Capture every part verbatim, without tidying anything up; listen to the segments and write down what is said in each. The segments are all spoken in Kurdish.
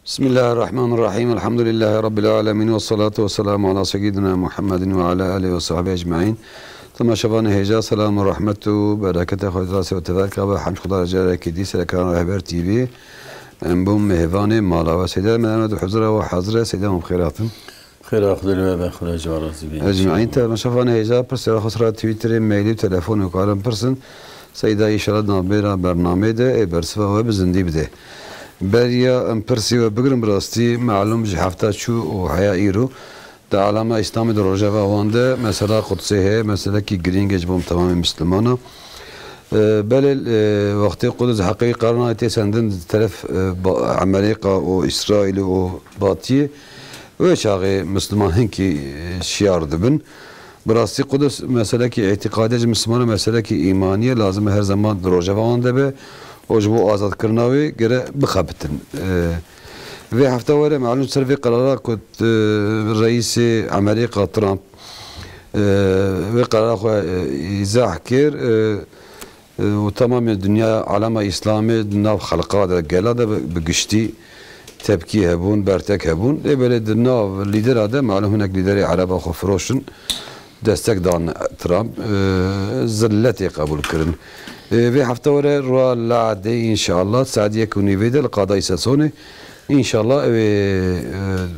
Bismillahirrahmanirrahim. Elhamdülillahi Rabbil alemin. Ve salatu ve selamu ala seyyidina Muhammedin ve ala alihi ve sahbihi ecmaîn. Temaşevanê hêja, selam û rahmet û bereketê Xwedê rastê ve teverka ve hemd Xweda carekê dî ser ekran Rehber T V. Em bûn mêvanê mala we. Seyda Mehmet huzura we hazir e. Seyda, em xêr hatin. Xêra Xwedê li we be, Xwedê ji we razî be. Ecmaîn. Temaşevanê hêja, pirsê xwe sera Twitterê, mailî û telefonê karin pirsin. Seyda, înşallah, navbêra bernameyê de ê bersiva we bi zindî bide. Beriya em pirsî we bigirin, bi rastî, malûm ji hefta çû û heya îro di alema Îslamê, di rojeva wan de mesela Qudsê heye, meselekî girîng e ji bo temamê Mislimana. E, belê, e, wextê Qudus heqê wî qerar nayê tê sendin di teref, e, ba-, Emerîka û Îsraîlê û Batiyê, wê çaxê Misliman hinkî, e, şiyar dibin. Bi rastî Qudus meselekî îtîqadî ye, ji Mislimana meselekî îmanî ye, lazim e her zeman di rojeva wan de be û ji bo azadkirina wê gere bixebitin. E, vê hefta were, malûm, ser vê qerara ku, e, reîsê Emerîka Trump, e, vê qerara xwe, e, îzah kir, e, e, û temamê dinya, alema Îslamê di nav xelqa de, gela de bi, bi giştî tepkî hebûn, bertek hebûn. Lê belê di nav lîdera de, malûm, hinek lîderê Ereba xwe firoşin, destek dan Trump, e, zilletê qebûl kirin. E, vê hefte were roja Ladê, înşallah, saet yek û nîvê de li qada Îsesonê, înşallah, ew ê, e,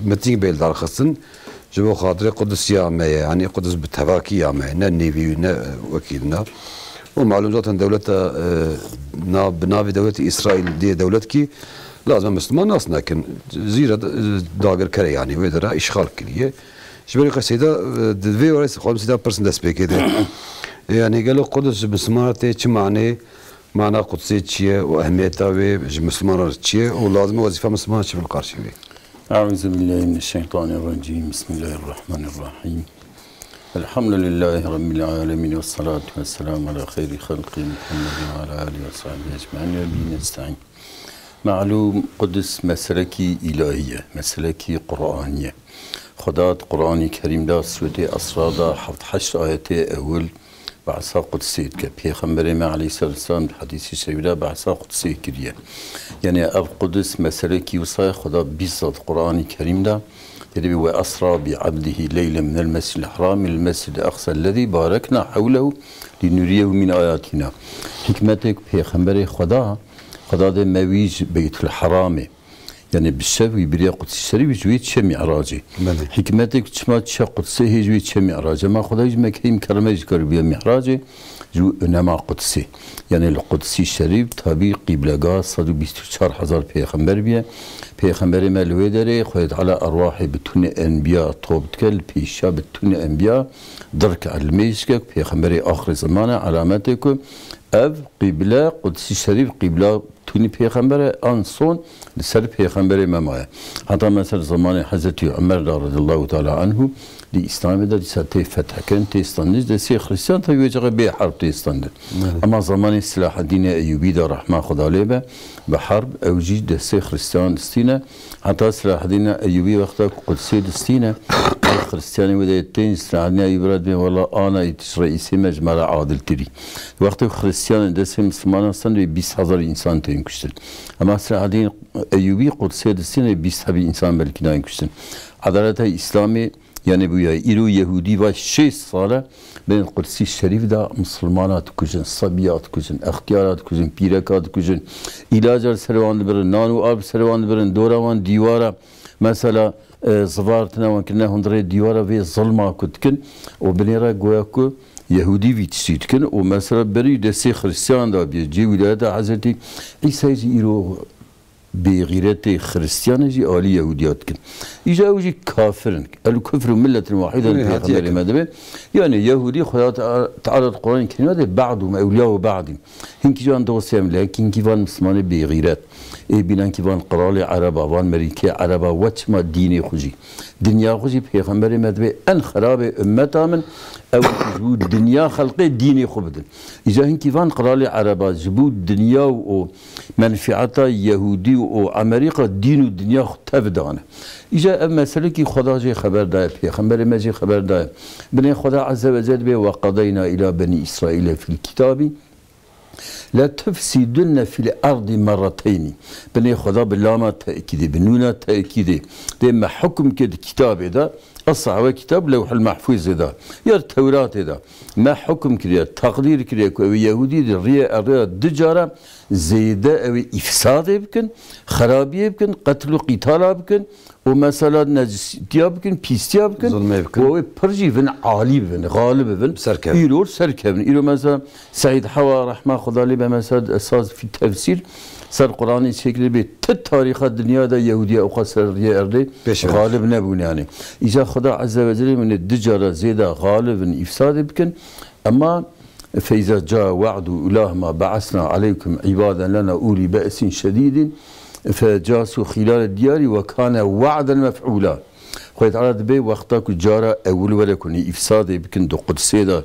mitîng bê lidarxistin. Ji bo xatirê Qudus ya me ye, yanî Qudus bi tevakî ya me ye, ne nêvî, ne wekî dina. Û malûm zaten dewleta, e, nav, bi navê dewletê Îsraîl diye dewletkî lazim e Misliman nas nekin. Zîra, e, dagirker e, yanî wê dera îşxal kiriye. Ji ber wê qeseyda, e, di vê warê xwarim seyda pirsin destpêkê de. E, yanî gelo Qudus ji Misliman re tê çi manê, mana Qudsê çi ye û ehmiyeta wê ji Misliman re çi ye û lazim e wezîfa Misliman çi bin qarşî wê? Eûzubillahimineşşeytanirracîm. Bismillahirrahmanirrahîm. Elhamdülillahirabbilâlemîn ve salatu ve selamu ala xeyrî xelqî Muhammedin ve ala alîhi ve sahbihi ecmaîn ve bihi nestaîn. Malûm, Qudus meselekî îlahî ye, meselekî Quranî ye. Xweda di Quranî Kerîm de sûretê Esra de heft heşt ayetê ewil behsa Qudsê dike. Pêxemberê me aleyhisselatu vesselam di hedîsê şerîf de behsa Qudsê kiriye. Yanî ev Qudus meselekî wisa ye, Xweda bîst zat Quranî Kerîm de têdibê, "Ve esra bi abdihi leylen minel mescil haram il mescil aqsa lezî barekna hewlehu linuriyehu min ayatina." Hikmetê ku Pêxemberê Xweda, Xweda dê me wî ji Beytul Heramê, yanî bi şev wî biriya Qudsî Şerîf ji wê çe Mî'racê. Belê. Hikmetê ku çima çe Qudsê hê ji wê çe Mî'racê. Ma Xwedayê ji me kerîm keremê ji kar biya Mî'racê, ji wî önema Qudsê. Yanî li Qudsî Şerîf tabî qîblega sed û bîst û çar hezar pêxember biye. Pêxemberê me li wê derê Xwedê Teala erwahê bi tunê enbiya top dike, li pêşiya bi tunê enbiya dirk elmêj dike ku pêxemberê axirê zeman e, elametê ku ev qîble Qudsî Şerîf qîbla tunî pêxember e, an son li ser pêxemberê me maye. Heta mesela zemanê Hezretî Ömer de radıyallahu teala anhu di Îslamê de dîsa tê fethikin, tê standin, ji destê Xristiyan tabi wê çaxê bê herb tê standin. Evet. Ama zamanê Silahedînê Eyûbî de rehma Xweda lê be, bi herb ew jî destê Xristiyan distîne. Heta Silahedîn Eyûbî wexta ku Qudsê distîne, Xristiyanê wê de tên Silahedîn Eyûbî re dibê, "Wela ana îtiş reîsê me ji me re adiltirî." Wextê ku Xristiyanê destê Mislimanan stand wê bîst hezar însan tên kuştin. Ema Silahedîn Eyûbî Qudsê distîne bîst hebî însan belkî nayên kuştin. Edaleta Îslamê, yanî bûya îro Yehûdî va şêst sal e, bên Qudsî Şerîf de Misilmana dikujin, sebiya dikujin, extiyara dikujin, pîreka dikujin, îlaca li ser wan dibirin, nan û av li ser wan dibirin, dora wan dîwara, mesela, e, zivar tine wan kirine hundirê dîwara vê zilma ku dikin û binê re goya ku Yehûdî vî tiştî dikin û mesela berî destê Xristiyan de biye, cê wîlayeta Hezretî Îsayê jî îro bêxîretê Xiristiyanê jî alî Yehûdiya dikin. Îja ew jî kafir in. El kufru milletin wahîden. Ê, hatiye Pêxemberê me dibe. Yani Yehûdî Xweda Teala, Teala di Quranê Kerîm de ba'dum ewliya û ba'dî. Hinkî jan dostê em lê, hinkî van Mislimanê bêxîret. Ê bînan kî van qiralê Ereba, van merîkê Ereba, we çima dînê xwe jî, dinya xwe jî Pêxemberê me dibe en xerabê ummeta min, ew ji bo dinya xelqê dînê xwe bidin. Îja hinkî van qiralê Ereba ji bo dinya û menfieta Yehûdî û Emerîka dîn û dinya xwe tev dane. Îja ev meselekî Xweda jê xeber daye, Pêxemberê me jê xeber daye. Binê Xweda Ezze ve Celle bê, "Ve qedeyna îla benî Îsraîle fil kitâbî." "Le tufsidunne fil ardi merreteynî." Binê Xweda bi lama tekîdê, bi nûna tekîdê. Dê me hukm kir di kitabê de, esa ewe kitab Lewhul Mahfûzê de, ya Tewratê de. Me hukm kiriye, teqdîr kiriye ku ew Yehûdî di riyê erdê de du cara zêde ew ê îfsadê bikin, xerabiyê bikin, qetl û qîtala bikin, û mesela necisiya bikin, pîstiya bikin, Zulmê bikin. Û ew ê pir jî bin alî bibin, xalib bibin. Serkevin. Îro serkevin. Îro mesela Seîd Hewa rehma Xweda lê be mesela esas fî tefsîr ser Quranê çêkirî bê ti tarîxa dinya de Yehûdiya ewqas ser riyê erdê Pêşve. Xalib nebûne yani. Îca Xweda Azze ve Celle min du cara zêde xalib bin, îfsadê bikin. Ema فإذا جاء وعد أولاهما بعثنا عليكم عبادا لنا أولي بأس شديد فجاسوا خلال الديار وكان وعدا مفعولا. Xwedê Teala dibê wexta ku cara ewil were ku nê îfsadê bikin di Qudsê de,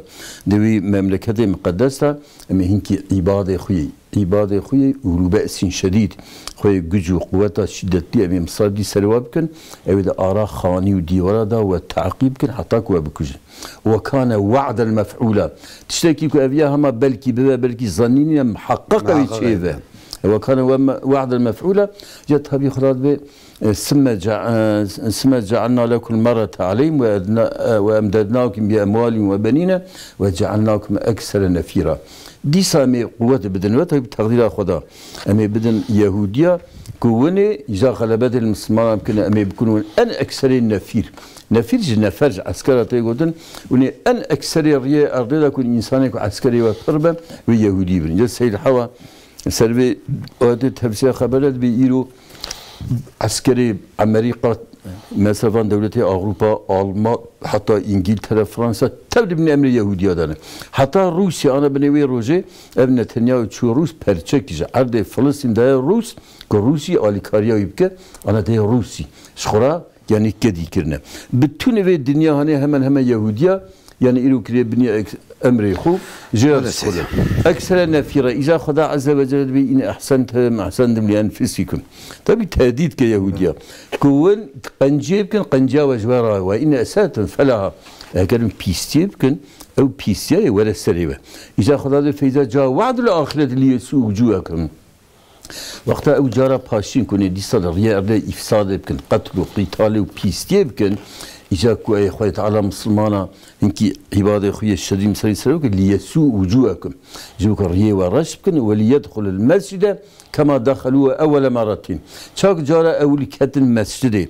di wî memleketê miqedes de, em ê hinkî îbadê xwe yê, îbadê xwe yê ûlû be'sîn şedîd, xwe yê guc û quweta şîdetlî em ê misabî ser wa bikin, ew ê di ara xanî û dîwara de we teqîb bikin heta ku we bikujin. Ve kane we'den mef'ûla. Tiştekî ku ev ya hema belkî bibe, belkî zanînî ne, miheqeq ew ê Miheqeq çêbe. Ew kane we me-, we'den mef'ûla. Ya tabî Xweda dibê, e, simme ce-, e, simme ce'elna lekum merrete aleyhim ve edna-, e, ve emdednakum bi emwalin ve benîne ve ce'elnakum eksere nefîra. Dîsa em ê quwet bidin we, tabî teqdîra Xweda. Em ê bidin Yehûdiya ku winê ji xelebetê li Mislimanan bikin, em ê bikin win en ekserê nefîr. Nefîr ji nefer, ji eskera tê gotin, winê en ekserê riyê erdê de ku însanê ku eskerê we pir be, wê Yehûdî bin. Ya Seyyid Hewa, ser vê ayetê tefsîra xeber de dibê îro eskerê Amerîka, mesela van dewletê Ewropa, Alman, heta Îngîltere, Fransa, tev di bin emrê Yehûdiya de ne. Heta Rûsya, ana binê wê rojê, ev Netanyahu çû Rûs, perçekî ji erdê Filistîn daye Rûs, ku Rûsî alîkariya wî bike, ana dê Rûsî. Ji xwe ra, yanî kedî kirine. Bi tûnê vê dinya hanê hemen hemen Yehûdiya, yanî îro kiriye biniye ek-, emrê xwe, jê ya Öyle dişkolin. Eksere nefîre, îca Xweda Azze ve Celle dibê, "În ehsentum, ehsentum li enfusikum." Tabî tehdîd ke Yehûdiya. Ku win qenciyê bikin, qenciya we ji we ra we. "În esa'tum felaha." Eger win pîstiyê bikin, ew pîstiya yê were serê we. Îca Xweda dibê, "Feyza ca wa'dul ahireti liyesû wucûhekum." Wexta ew cara paşîn ku nê dîsa li riyê erdê îfsadê bikin, qetl û qîtalê û pîstiyê bikin, îca ku ey Xwedê Teala misilmana hinkî îbadê xwe yê şedî miserî ser bikin, liyesû wucûhekum. Ji bo ku riyê we reş bikin, weliyedxulul mescide kema dexelû ewwele merretin. Çak cara ewilî ketin mescidê.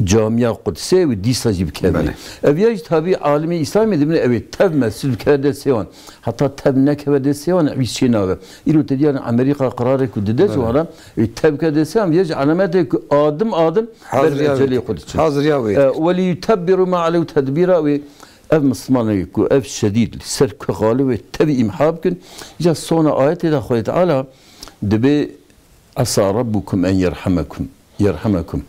Camiya Qudsê wê dîsa jî bikevin. Belê. Ev ya jî tabî alimê Îslamê dibin ew ê tev mescid bikeve destê wan. Heta tev nekeve destê wan, ew îş çê nabe. Îro te dî yanî Amerîka qirarê ku dide ji Belê. wan re, wê tev bikeve destê wan, ya jî alametê ku adim adim ber Hazir ya ecelê wê. xwe diçin. Hazir ya wê. E, welî yutebbiru ma alew tedbîra wê. Ev mislimanê ku ev şedîd li ser ku xalê wê tevî îmha bikin. Îca sona ayetê de Xwedê Teala dibê Esa rabbukum en yerhamekum. Yerhamekum.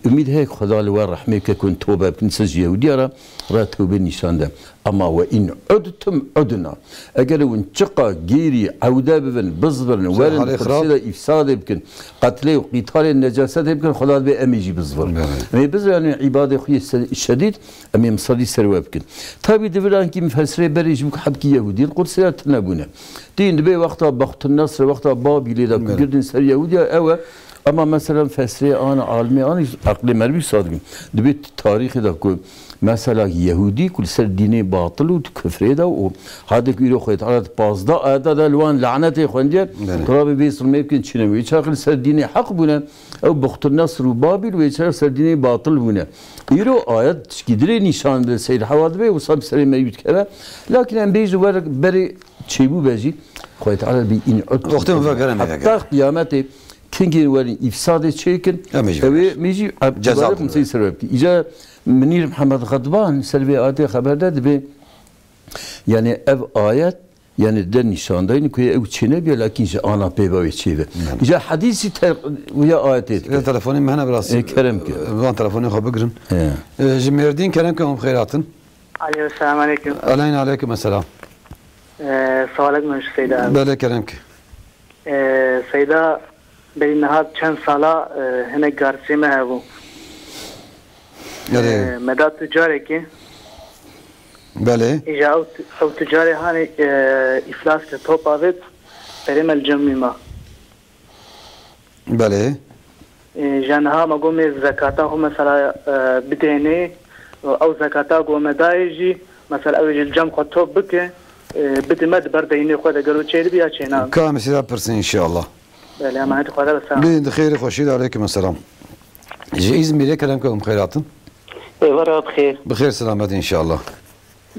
Umîd heye ku Xweda li we rehmê bike ku hûn tobe bikin, siz ji Yehudiya re, re tewbê nîşan de. Ama ve in udtum udna. Eger hûn çiqa gêrî ewde bibin, bizvirin, Ser werin halê xirab. Qudsê de îfsadê bikin, qetlê û qîtalê necasetê bikin, Xweda dibê em ê jî bizvirin. Evet. Em ê bizvirin, yanî îbadê xwe yê se-, şedîd, em ê misalî ser we bikin. Tabî di virankî mifesirê berê ji bo ku hebkî Yehudî li Qudsê de tune bûne. Dîn dibê wexta Bextun Nesr, wexta Babîlê de ku Evet. girdin ser Yehudiya ew e. Ama mesela fesrê an, alimê an, eqlê merivî wisa dikin. Dibê tarîxê de ku mesela Yehudî ku li ser dînê batil û di kufrê de û hadê ku îro Xwedê Teala di pazdeh ayeta de li wan lanetê xwendiye, Evet. ku rabê vê zilmê bikin çîne. Wê çaxê li ser dînê heq bûne, ew Bextun Nesr û Babîl wê çaxê ser dînê batil bûne. Îro ayet tişkî dirê nîşan de Seyyid Hewa dibê wisa bi serê merivî dikeve. Lakin em bêjin wer berê çêbû be jî, Xwedê Teala bî în ot. Wextê min vegerem, Heta vegerem. Qiyametê kingên werin îfsadê çêkin. Em ê jî Ew ê vegerem. Min jî Ceza îbadê bidin. Xumseyî ser we bikin. Îca Minîr Mihemed Xedban ser vê ayetê xeber de dibê, yanî ev ayet, yanî de nîşandayîn ku ew çênebiye, lakin ji ana pê ve wê çêbe. Yani. Îca hedîsî ter-, ya ayetê dike. Ya telefonê me hene biraz. Ê, kerem ke. Van telefonê xwe bigirin. He. Ê, ji Mêrdîn kerem ke hûn xêr hatin. Alo, selamun aleyküm. Aleyna aleyküm esselam. Ee, sağlık mı Seyda abi? Belê kerem ki. Ee, Seyda, beri niha çend sala, e, hinek garsê me hebû. Belê. Ee, meda tucarê ki. Belê. Îja ew tu-, ew tucarê hani, e, iflas ki top avêt. Serê me li cem wî ma. Belê. Ê, ji niha me got, me zekata xwe mesela, e, bidênê, ew zekata ku me dayê jî, mesela ew ê jî li cem xwe top bike, e, bide me di ber deynê xwe de, gelo çêdibe ya çênabe? Ka em ê sîda pirsin înşallah. Belê, emanetî Xwedê be, selam. Bê di xêrê xweşî de, aleykum selam. Ji Îzmîrê kerem ke hûn bi xêr hatin. Êvara bi xêr. Bi xêr selamet înşallah.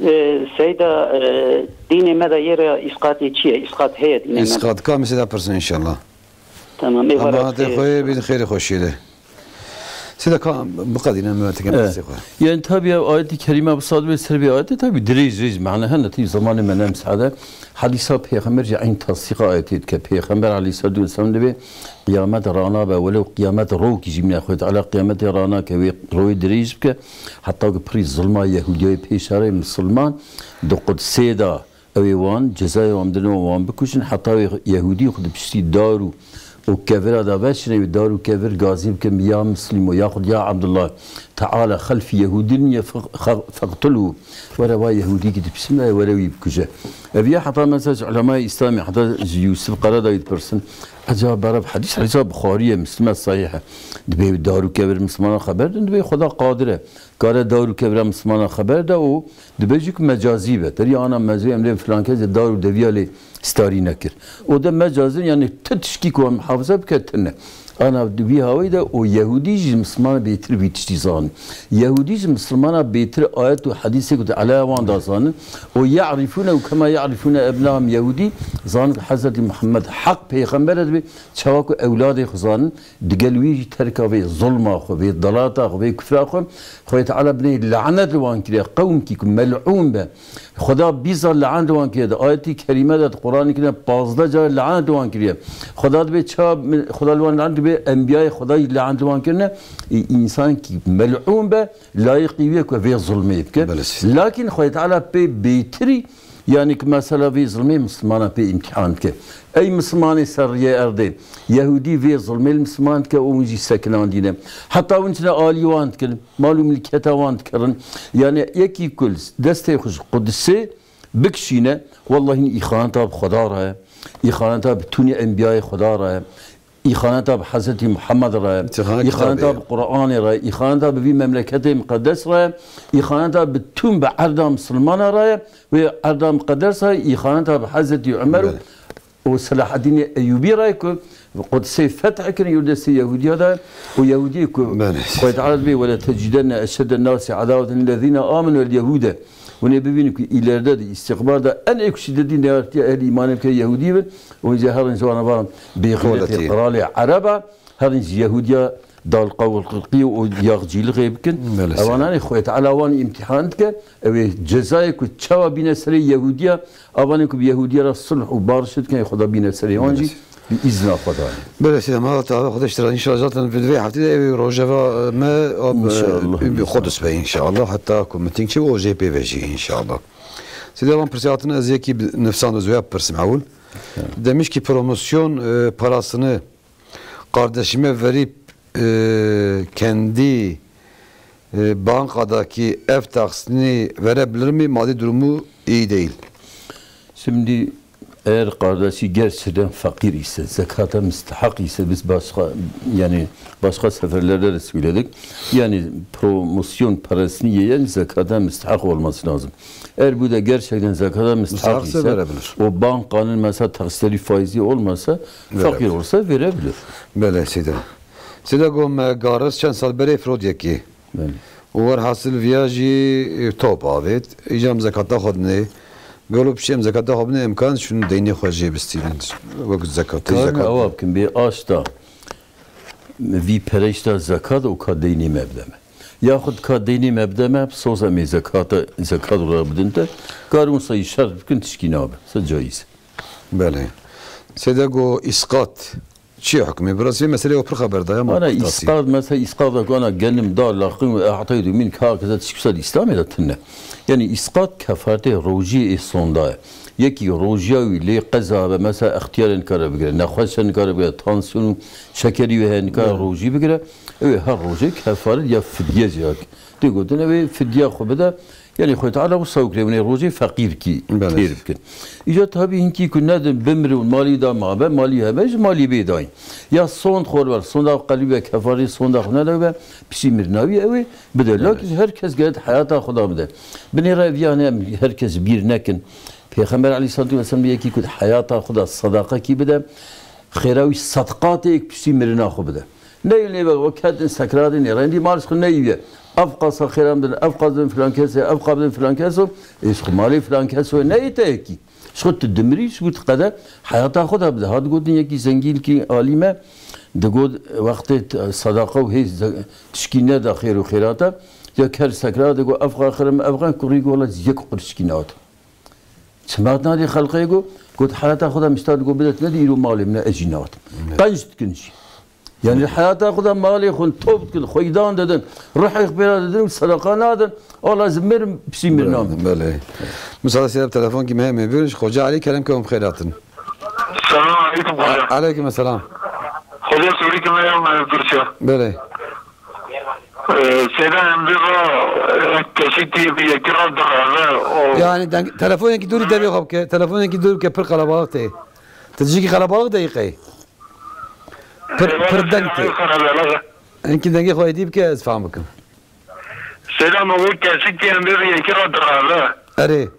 Ee, Seyda, e, dînê me de yê re îsqatê çi ye? Îsqat heye dînê me de? Îsqat, ka em ê sîda pirsin înşallah. Tamam, êvara bi xêr. Emanetê xwe yê, bî di xêrê xweşiyê de. Sîda ka biqedîne, me tike pirsê xwe. Yani tabii ya, ayet-i kerime bi sad ve ser bir ayet, tabii dirêj dirêj mana hene, tabii zamanê me ne müsaade. Hadîsa Pêxember jî eyn tasdîqa ayetê dike. Pêxember aleyhissalatu vesselam dibê qiyamet rana be, welew qiyamet rokî jî bine Xwedê Teala qiyametê rana ke wê royê dirêj bike. Heta ku pirî zulma Yehûdiyayê pêşerê misilman di Qudsê de, ew ê wan cezayê wan bidin û wan bikuşin, heta wê Yehûdî xwe di piştî dar û, û kevira de veşine, wê dar û kevir gazî bikin, ya Mislîmo, yaxud ya Abdullah, teala xelfî Yehûdî niye fe-, fe-, feqtulû, were va Yehûdî ki dipiştin de, were wî bikuje. Ev ya heta mesela ji ulemayê Îslamê, heta ji Yûsif Qaradawî dipirsin, ecaba beref hedîs, hedîsa Buxarî ye, Mislime sahîh e. Dibê dar û kevir Mislimana xeber din, dibê Xweda qadir e. Kare dar û kevra Mislimana xeber da û dibe jî ku mecazî be. Terî ana mezû em lê filan kesê dar û deviya lê starî nekir. O de mecazin, yani ti tişkî ku em muhafaza bike tine. Ana di vî hawayî de û Yehûdî jî Mislimana bêtir vî tiştî zanin. Yehûdî ji Mislimana bêtir ayet û hedîsê ku di eleya wan da zanin. Û ye'rifûne û kema ye'rifûne ebnahum Yehûdî zanin ku Hezretî Muhammed heq pêxember e dibê çawa ku ewladê xwe zanin. Digel wî jî terka vê zulma xwe, vê delata xwe, vê kufra xwe, Xwedê Teala binê lanet li wan kiriye. Qewmkî ku mel'ûn be. Xweda bîst car lanet li wan kiriye. Di ayetî kerîme de, di Qur'anê Kerîm de pazdeh car lanet li wan kiriye. Xweda dibê ça, Xweda li wan lanet dibê, enbiyayê Xweda jî lanet li wan kirine. Ê, însankî mel'ûn be, layiqî wî ye ku vê zulmê bike. Belê. Lakin Xwedê Teala pê bêtirî Yani ki mesela vê zilmê Mislimana pê îmtîhan dike. Ey Mislimanê ser riyê erdê, Yehûdî vê zilmê li Misliman dike û hûn jî sekinandîne. Heta hûn çine alî wan dikin, mal û milketa wan dikirin. Yani yekî ku li destê xwe ji Qudisê bikişîne, wellahî îxaneta bi Xweda re ye, îxaneta bi tûnî enbiyayê Xweda re ye. Îxaneta bi Hezretî Muhammed re, îxaneta bi Qur'anê re, îxaneta bi vî memleketê miqedes re, îxaneta bi tûm bi erda misilmana re, wê erda miqedes re, îxaneta bi Hezretî Umer û, û Selahaddînê Eyûbî re ku Qudsê feth kirin, yû destê Yehûdiya de û Yehûdiyê ku Xwedê Teala dibê, "Wele tecidenne eşedden nasi adaweten lillezîne amenu el Yehûde." Hûn ê bibînin ku îlerde di îstîqbal de en ê ku şîdetî neyartiya ehlî îmanê bike Yehûdî bin, û hîn jî herin ji wana van bêxîretê qiralê Ereba, herin ji Yehûdiya dalqa û qirqî û yaxcîlixê bikin. Ewananê Xwedê Teala wan îmtîhan dike, ew ê cezayê ku çawa bîne serê Yehûdiya, avanê ku bi Yehûdiya re sulh û barişê dikin, ê Xweda bîne serê wan jî. Bi îzna Xwedayê. Belê, sî, Mala Teala Xwedê ji te re înşallah zaten di vê heftê de ew ê rojeva, e, me, a, e, Qudus be înşallah. Heta ku mitîng çi û jê pê ve jî înşallah. Sî, devam pirsê hatine, ez yekî bi nifsan ez wê pirsim ewil. Demiş ki promosyon, e, parasını kardeşime verip, e, kendi, e, bankadaki ev taksini verebilir mi? Maddi durumu iyi değil. Şimdi eğer kardeşi gerçekten fakir ise, zekata müstahak ise, biz başka, yani başka seferlerde de söyledik. Yani promosyon parasını yiyen zekata müstahak olması lazım. Eğer bu da gerçekten zekata müstahak ise, verebilir. O bankanın mesela taksitleri faizi olmasa, fakir olsa verebilir. Belê, sî de. Sî de got me garis çend sal berê firot yekî. Belê. Û werhasil viya jî, e, top avêt. Îca em zekata xwe dinê. Gelo piştî em zekata xwe binê, imkan şûn deynê xwe jê bistînin. Wek zekatê, zekat. Ewa bikin, bê aşta vî pereyşta zekat û ka deynê me bide me. Yaxud ka deynê me bide me, bi soz em ê zekata, zekat re bidin te. Kar wisa yî şert bikin, tişkî nabe. Se caiz. Belê. Sê de got îsqat. Çi ye hukmê? Biraz vê meselê o pir xeber daye ama. Ana îsqat, mesela îsqat da ku ana genim da laqin ve e'taytu min ka keza tişkî ser Îslamê de tune. Yani îsqat kefaretê rojiyê ê sonda ye. Yekî rojiya wî lê qeza be, mesela extiyarê nikare bigire, nexweşe nikare bigire, tansiyon û şekerî wê heye nikare rojî bigire. Ew ê her rojê kefaret ya fidye jî hak. Tê gotin ew ê fidya xwe bide. Yanî Xwedê Teala wisa kiriye, hûn ê rojê feqîrkî Belê. Têr bikin. Îca tabî hinkî ku nedin bimrin û malî da mabe, malî hebe ji malî bê dayîn. Ya sond xwe ber, sonda qelî be, kefarê sonda xwe nede be, piştî mirina wî ew ê bide. Belê. Lakin her kes gerek heyata xwe da bide. Binê re ev yanî em her kes bîr nekin. Pêxember aleyhissalatu vesselam yekî ku heyata xwe da sadaqekî bide, xêra wî sed qatê yek piştî mirina xwe bide. Neyê lê ve, o ketin sekratê nê, rendî mal xwe neyî ye. Ev qasa xêra min din, ev qas din filan kesê, ev qas din filan keso, ê ji xwe malê filan keso neyê te yekî. Ji xwe tu dimirî, ji xwe tu qede heyata xwe da bide. Hat gotin yekî zengîlkî alî me, digot wextê t-, sadaqa û hê ze-, tişkî neda xêr û xêrata, ya ker sekra digot, ev qas xêra min, ev qas kurî gola yek qurşkî nat. Çima nadî xelqê got, got, heyata xwe de mişta digot, bidet nedî îro malê min e, ez jî natim. Evet. Qenc dikin jî. Yani heyata xwe de malê xwe top dikin, xweydan didin, ruhê xwe pêra didin û sedeqa nadin. Allah ez mirim, piştî mir nam. Belê. Müsaade seyir telefonkî me heme bir, Xoca Ali kerem ke hûn xêr hatin. Selam aleyküm hoca. Aleyküm selam. Hoca sorî ki me ya me Türkçe. Belê. Ee, Seyda em vê va, e, kesî tî bi yekî re direve, o Yani deng, telefonekî dûrî devê xwe bike. Telefonekî dûr bike, pir qelebalix tê. Tu dijîkî qelebalix de yî qey. Pir, pir deng tê. Enkî dengê xwe êdî bike, ez fam bikim. Seyda me wê kesî tî em vê bi yekî re direve. Erê.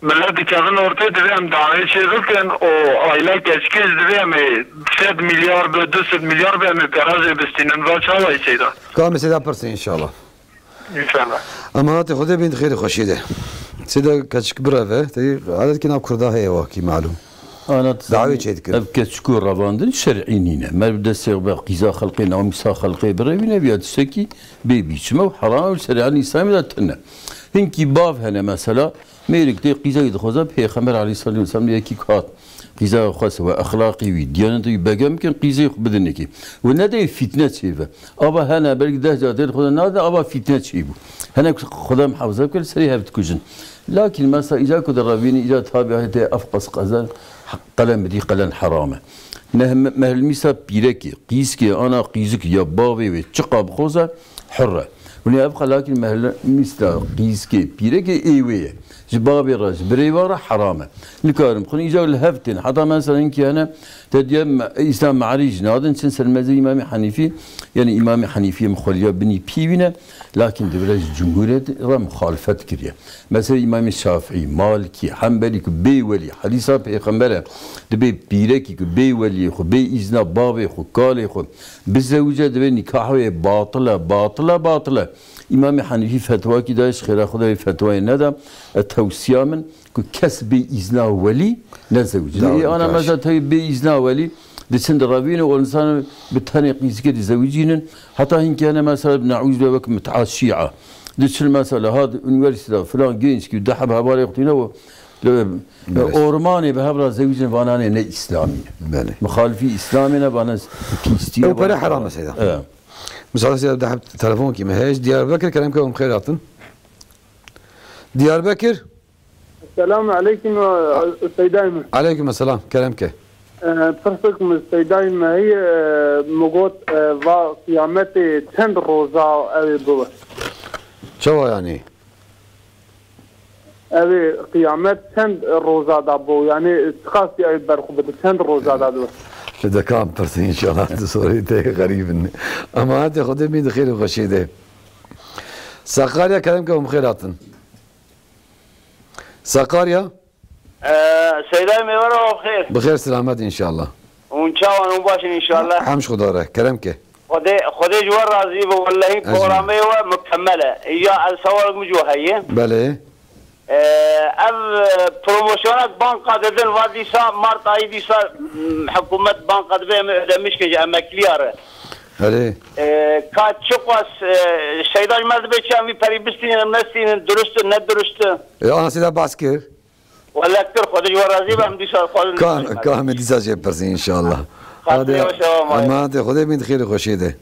Millet dikevin ortê, divê em dawê çê bikin û aîla keçikê jî divê em ê sed milyar be, du sed milyar be, em ê pera jê bistînin. Va çawa yî Seyda? Ka em ê Seyda pirsin înşallah. Înşallah. Emanetê Xwedê bin di xêrê xweşiyê de. Seyda keçik bireve, tey adetkî nav Kurda heye wakî malûm. Ana Dawê çê dikin. Ev keçik û revandin şer'î nîne. Mer bi destê xwe be qîza xelqê, namîsa xelqê birevîne, viya tiştekî bê bîçme û heram û şerîanê Îslamê de tune. Hinkî bav hene mesela, mêrik tê qîzayî dixwaze, Pêxember aleyhissalatu vesselam yekî ku hat, qîza xwe xwest we, exlaqî wî, diyanetê wî begem bikin, qîzê xwe bidin yekî. We nedê fîtne çêbe. Ava hene, belkî deh car tê dixwaze nade, ava fîtne çêbû. Hene ku Xuda muhafaza bike, li serê hev dikujin. Lakin mesela îca ku direvînî, îca tabî hete ev qas qezel, qelen bidî, qelen heram e. Mehlmîsa pîrekê, qîzkê, ana qîzik ya bavê wê çiqa bixwaze, hur e. Hûn ê ev xelakî mehlmîsta qîzkê pîrekê ê wê ye. Ji bavê re, ji birêva re heram e. Nikarin bixwin, îcar li hev tên. Heta mesela hinkî hene, te diye me-, Îslam me'rî jî nadin, çin ser mezhebê Îmamê Henîfî, yani Îmamê Henîfî em xweliya binî pîvîne, lakin divre ji cumhûrê re muxalifet kiriye. Mesela Îmamê Şafîî, Malikî, Hembelî ku bê welî, hedîsa Pêxember e, dibê pîrekî ku bê weliyê xwe, bê îzna bavê xwe, kalê xwe, bizewice, divê nîkah wê batil e, batil e, batil e. Îmamê Henîfî fetwakî daye, ji xêra xwe de wê fetwayê neda, e, tewsiya min ku kes bê îzna welî nezewicîne. Ê ana mesela tewî bê îzna welî diçin direvîne û însan bi tenê qîzikê dizewicînin. Heta hinkî hene mesela bi neûzbillah wek mit'a şî'a. Diçin mesela ha di unîversîte filan gençkî du heb hevalê xwe tîne û li, e, ormanê bi hev re zewicînin, vananê ne îslamî ne. Belê. Muxalifî îslamê ne, vana pîstî ye. Ew pere heram e Seyda. Evet. Misal Seyda, de telefonkî me heye, ji Diyarbekir kerem ke hûn xêr hatin. Diyarbekir. Selamu aleykum, e, Seydayê min. Aleykum selam, kerem ke. E, pirsik min Seydayê me heye, e, min got, e, va qiyametê çend roza ew ê bibe? Çawa yani? Ew ê qiyamet çend roza da bo? Yani çiqas ew ber xwe bide, çend roza da dibe? Li dekan pirsin inşallah, tu sorê te xerîb in. Emanetê Xwedê bin di xêr û xweşiyê de. Sakarya kerem ke hûn xêr hatin. Sakarya. Ee, Seydayê mêvera xêr. Bi xêr selamet inşallah. Hûn çawan, hûn baş in inşallah. Hemş Xuda re, kerem ke. Xwedê, Xwedê ji we razî be, wellehî programê we mukemmel e. Ya ez sewalek min ji we heye. Belê. Ee, ev, e, promosyonek banka didin, va dîsa Mart ayî dîsa, m, hikûmet banka dibe em ödemiş ke ji emekliya re. Erê. Ee, ka çiqas, e, Seyda ji me dibê çi em vî perî bistînin, em nestînin, durust in, ne durust in? E, ana Seyda behs kir. Wele kir, Xwedê ji we razî be, em dîsa xwazin Ka, ka em ê dîsa jê pirsî inşallah. Xatirê we şewa mayê. Emanetê Xwedê bin di xêr û xweşiyê de.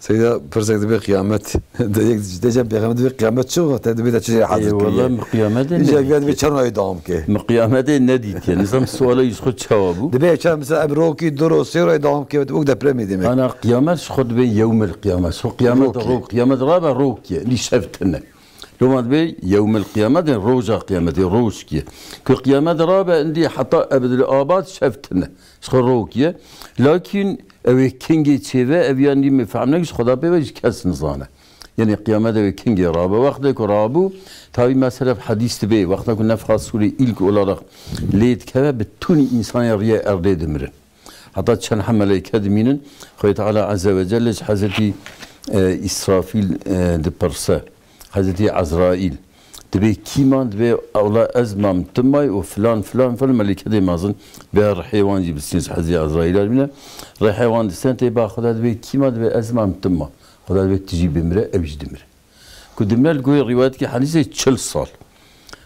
Seyda pirsek dibe qiyamet. De yek diyecem pêxember dibe qiyamet çi wexte dibe de çi hazir kiriye? Ê, wele min qiyametê Îca nedîtiye. Dibe çend rayê dewam ke. Min qiyametê nedîtiye. Nizam suala ji xwe çawa bû? Dibe çend mesela ev rokî, du ro, sê rayê dewam ke, wek depremê dime. Ana qiyamet ji xwe dibe yewmil qiyamet. Ji xwe qiyamet Rokî. Rok, qiyamet rabe rokî. Lî şev tine. Loma dibê yewmil qiyamet, yani roja qiyametê, roj kiye. Ku qiyamet rabe, indî heta ebedil abad şev tine. Ji xwe rok ye. Lakin ew ê kingê çêve, ev yan dî me fehm neke, ji Xweda pê ve ji kes nizane. Yani qiyamet ew ê kingê rabe. Wextê ku rabû, tabi mesela hedîs dibê, wexta ku nefxa sûrê ilk olarak lê dikeve, bi tunî insanê riye erdê dimirin. Heta çend he meleyke dimînin, Xwedê Teala Azze ve Celle ji Hezretî, e, Îsrafîl, e, dipirse. Hezretî Ezraîl. Dibê kî man, dibê ewla ez mam, tu may û filan, filan, filan, meleketê mezin. Bê rihê wan jî bisîn, ji Hezretî Ezraîl bîne. Rihê wan distên tê ba Xweda, dibê kî man, dibê ez mam, tu ma. Xweda dibê tu jî bimire, ew jî dimire. Ku dimre li gorî rîwayeteke hedîsê çil sal.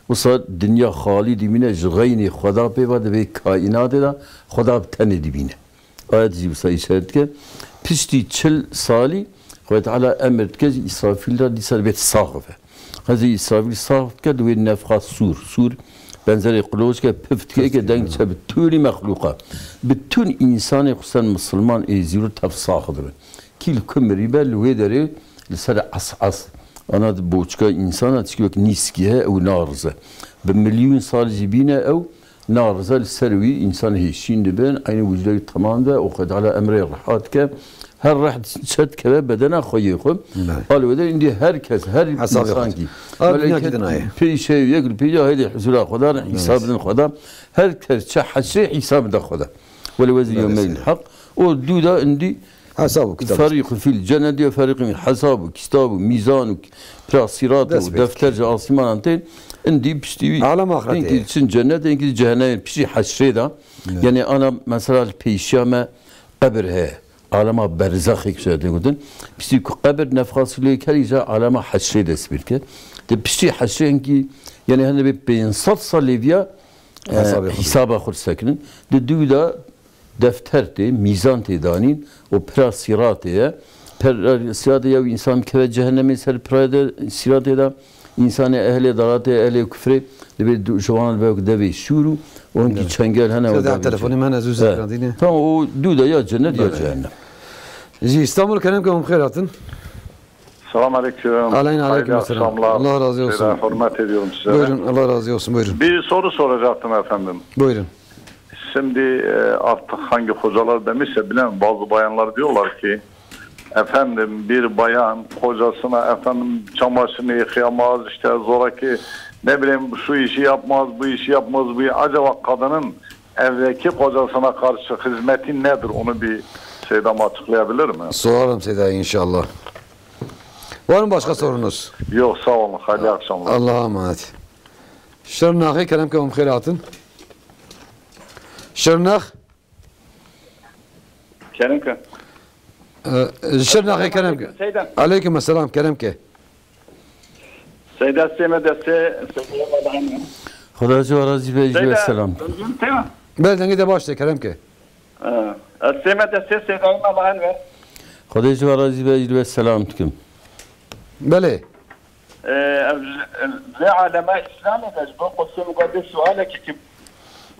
Wisa dinya xalî dimîne, ji xeynê Xweda pê ve, dibê kaînatê de Xweda bi tenê dimîne. Ayet jî wisa îşaret dike. Piştî çil salî Xwedê Teala emir dike ji Îsrafîl re dîsa dibê sax be. Hezî Îsrafîl sax dike, dibê nefxa sûr. Sûr benzerê qulocke pif dike, ke deng diçe bi tûnî mexlûqa. Bi tûn însanê xusûsen misilman ê zîrû tev sax dibin. Kî li ku mirîbe li wê derê li ser es es. Ana di boçka însana tişkî wek nîskî he, ew narize. Bi milyûn sal jî bîne ew narize li ser wî, însan hêşîn dibin, eynî wicdê wî temam be û Xwedê Teala emrê reha dike. Her reh çet keve bedena xwe yê xwe. Belê. Hal wê de îndî her kes, her Hesabê xwe. Însankî. Ha, dinya meleket kî dinaye. Pêşe yek li pêşa hêdî huzura Xweda, hesab din Xweda. Her kes çe heşrê hesab da Xweda. Wele wezî Belê yewmeyl seyda. Haq. O dû da îndî Hesab û kitab. Ferîqu fîl cennetî ve ferîqu fîl hesab û kitab û mîzan û pira sîrat û Dest pê defter dikir. Ji asîmanan tên. Îndî piştî wî Alem axirete. Hinkî diçin cennet, hinkî cehennemê piştî heşrê de. Evet. Yani ana mesela li pêşiya me qebir heye. Alema berzexê ki şöyle gotin. Piştî ku qebir nefxasîlê kerî ja alema heşrê dest pê dike. De piştî heşrê hinkî yani hene bê pênc sed salê viya, e, Hesabê xwe. Hesaba xwe sekinin. Di dû de defter tê, mîzan tê danîn û pira sîratê ye. Pira sîratê ye û însan bikeve cehennemê ser pira de sîratê de. Însanê ehlê dalatê, ehlê kufrê dibê du-, ji wan ve devê şûr û û hinkî Evet. çengel hene û Seyda, davê telefonê çê. Me ne zû Evet. Zekran dîne. Tamam, o dû de ya cennet ya Belê. Cehennem. Ji Îstanbul kerem ke hûn xêr hatin. Selam aleyküm. Aleyna aleyküm Hayırlı selam. Akşamlar. Allah razı olsun. Şeyler, hürmet ediyorum size. Buyurun, Allah razı olsun, buyurun. Bir soru soracaktım efendim. Buyurun. Şimdi, e, artık hangi hocalar demişse bilemem, bazı bayanlar diyorlar ki, efendim, bir bayan kocasına, efendim, çamaşırını yıkayamaz, işte zoraki, ne bileyim, şu işi yapmaz, bu işi yapmaz, bu, acaba kadının evdeki kocasına karşı hizmeti nedir? Onu bir Seydam açıklayabilir mi? Sorarım Seyda inşallah. Var mı başka sorunuz? Yok, sağ olun. Hayırlı akşamlar. Allah'a emanet. Şirnaxê kerem ke hûn xêr hatin. Şirnax. Kerem ke. Ee, Şirnaxê kerem ke. Seyda. Aleyküm selam kerem ke. Seyda, sê me destê, Seyda Allah'ın. Xwedê ji we razî be, ji we Seyda, selam. Duyuyorum, Seyda. Belê, dengê te baş e, kerem ke. Ee, sê me destê Seyda Allah'ın ver. Xwedê ji we razî be, ji we selam dikim. Belê. Ee, ev, ev, vê alema Îslamê de ji bo Qudsê Muqeddes sualekî kim.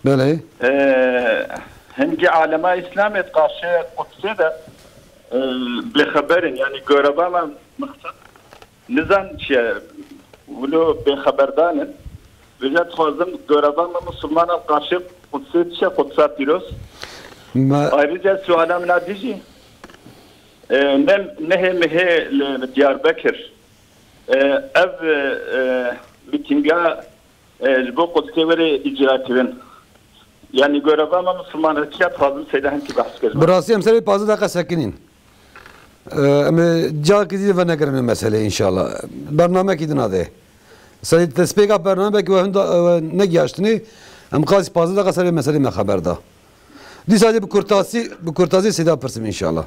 Belê. Ee, hingî alema Îslamê di qarşê Qudsê de, ee, bêxeber in, yanî göreva me mixsed nizan çi ye, wilo bêxeberdan in. Vêca dixwazim göreva me misilmanan qarşê Qudsê çi ye, Qudsa pîroz. Me- Ayrıca suala min a dî jî, ee, ne, nehê mihê li Diyarbekir. E, ev, e, e, mîtînga, e, ji bo Qudsê were îcra kirin. Yanî göreva me misilmanetiya dixwazim Seyda hinkî behs kir. Bi rastî em serê pazdeh deqa sekinîn. E, em ê carkî dî venegerin meselê înşallah. Bernamekî din de. Serê destpêka bernamekî we hinda, e, negihaştinê, em qasî pazdeh deqa serê meselê me xeber da. Dîsa dê bi kurtasî, bi kurtasî Seyda pirsim înşallah.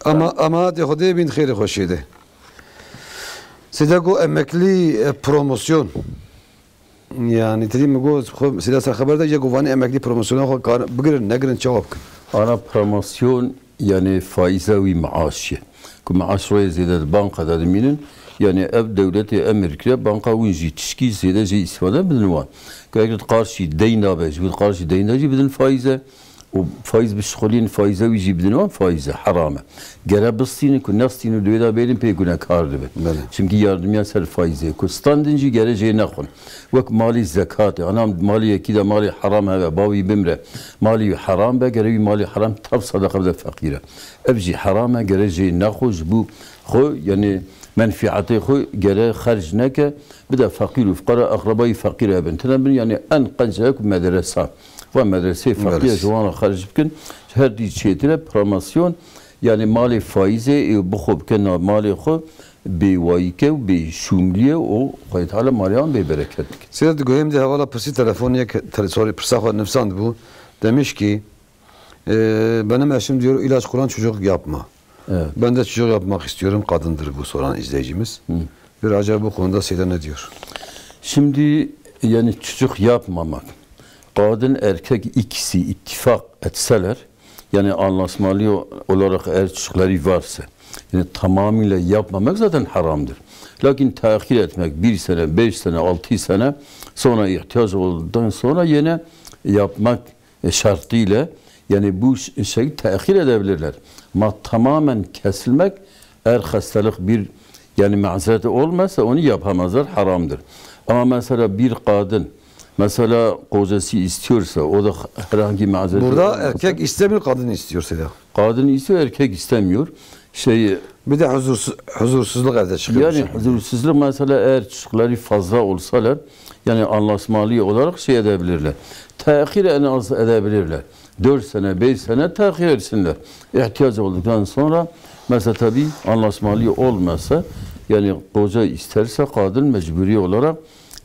Ama, ama de Xwedê bîn xêrê xweşiyê de. Seyda got emeklî, e, promosyon. Yani tedî min got, xwe Seyda ser xeber de, ya got vanê emeklî promosyona xwe kar bigirin, negirin, çawa bikin? Ana promosyon, yani faiza wî maaş ye. Ku maaş royê zêde di banka de dimînin, yani ev dewletê emir kire, banka wî jî tişkî zêde jê îstifade bidin wan. Ku eger di qarşî deyna be, ji bo di qarşî deyna jî bidin faize. û faiz bişixulîn, faize wî jî bidin wan, faize heram e. Gere bistînin ku nestînin û di wê de bêrin pê gunekar dibin. Belê. Çimkî yardimiya ser faizê ku standin jî gere jê nexwin. Wek malî zekatê. Ana malî yekî de malî heram hebe, bavî bimre. Malî wî heram be, gere wî malî heram tev sedeqa bide feqîre. Ev jî heram e, gere jê nexwe ji bo xwe, yanî menfîetê xwe gere xerc neke, bide feqîr û fuqara, eqrebayî feqîr hebin. Tine bin, yanî en qenc heye ku medresa. Va medresê feqîr Medrese. Ji wan re xerc bikin. Her dî çêtir e, promotion, yanî malê faîzê ê bixwe bike nav malê xwe, bêwayîke û bêşûmliyê û Xwedê Teala malê wan bêbereket bike. Seyda, di guhê min de hevala pirsî telefoniyek, tele-, sorry, pirsa xwe nivîsandibû. Demiş ki, e, benim eşim diyor ilaç kullan, çocuk yapma. Evet. Ben de çocuk yapmak istiyorum. Kadındır bu soran izleyicimiz. Hı. Bir acaba bu konuda Seyda ne diyor? Şimdi, yani, çocuk yapmamak. Kadın erkek ikisi ittifak etseler, yani anlaşmalı olarak eğer çocukları varsa, yani tamamıyla yapmamak zaten haramdır. Lakin tehir etmek, bir sene, beş sene, altı sene, sonra ihtiyaç olduktan sonra yine yapmak e, şartıyla, yani bu ş-, şey tehir edebilirler. Ama tamamen kesilmek, eğer hastalık bir, yani mazeret olmasa onu yapamazlar, haramdır. Ama mesela bir kadın, mesela kocası istiyorsa, o da herhangi mazeret Burada olmasa, erkek istemiyor, kadın istiyor Seyda. Kadın istiyor, erkek istemiyor. Şey, Bir de huzursuz-, huzursuzluk evde çıkıyor bu yani şekilde. Huzursuzluk mesela eğer çocukları fazla olsalar, yani anlaşmalı olarak şey edebilirler. Tehir en az edebilirler. Dört sene, beş sene tehir etsinler. İhtiyaç olduktan sonra mesela tabii anlaşmalı olmasa, yani koca isterse kadın mecburi olarak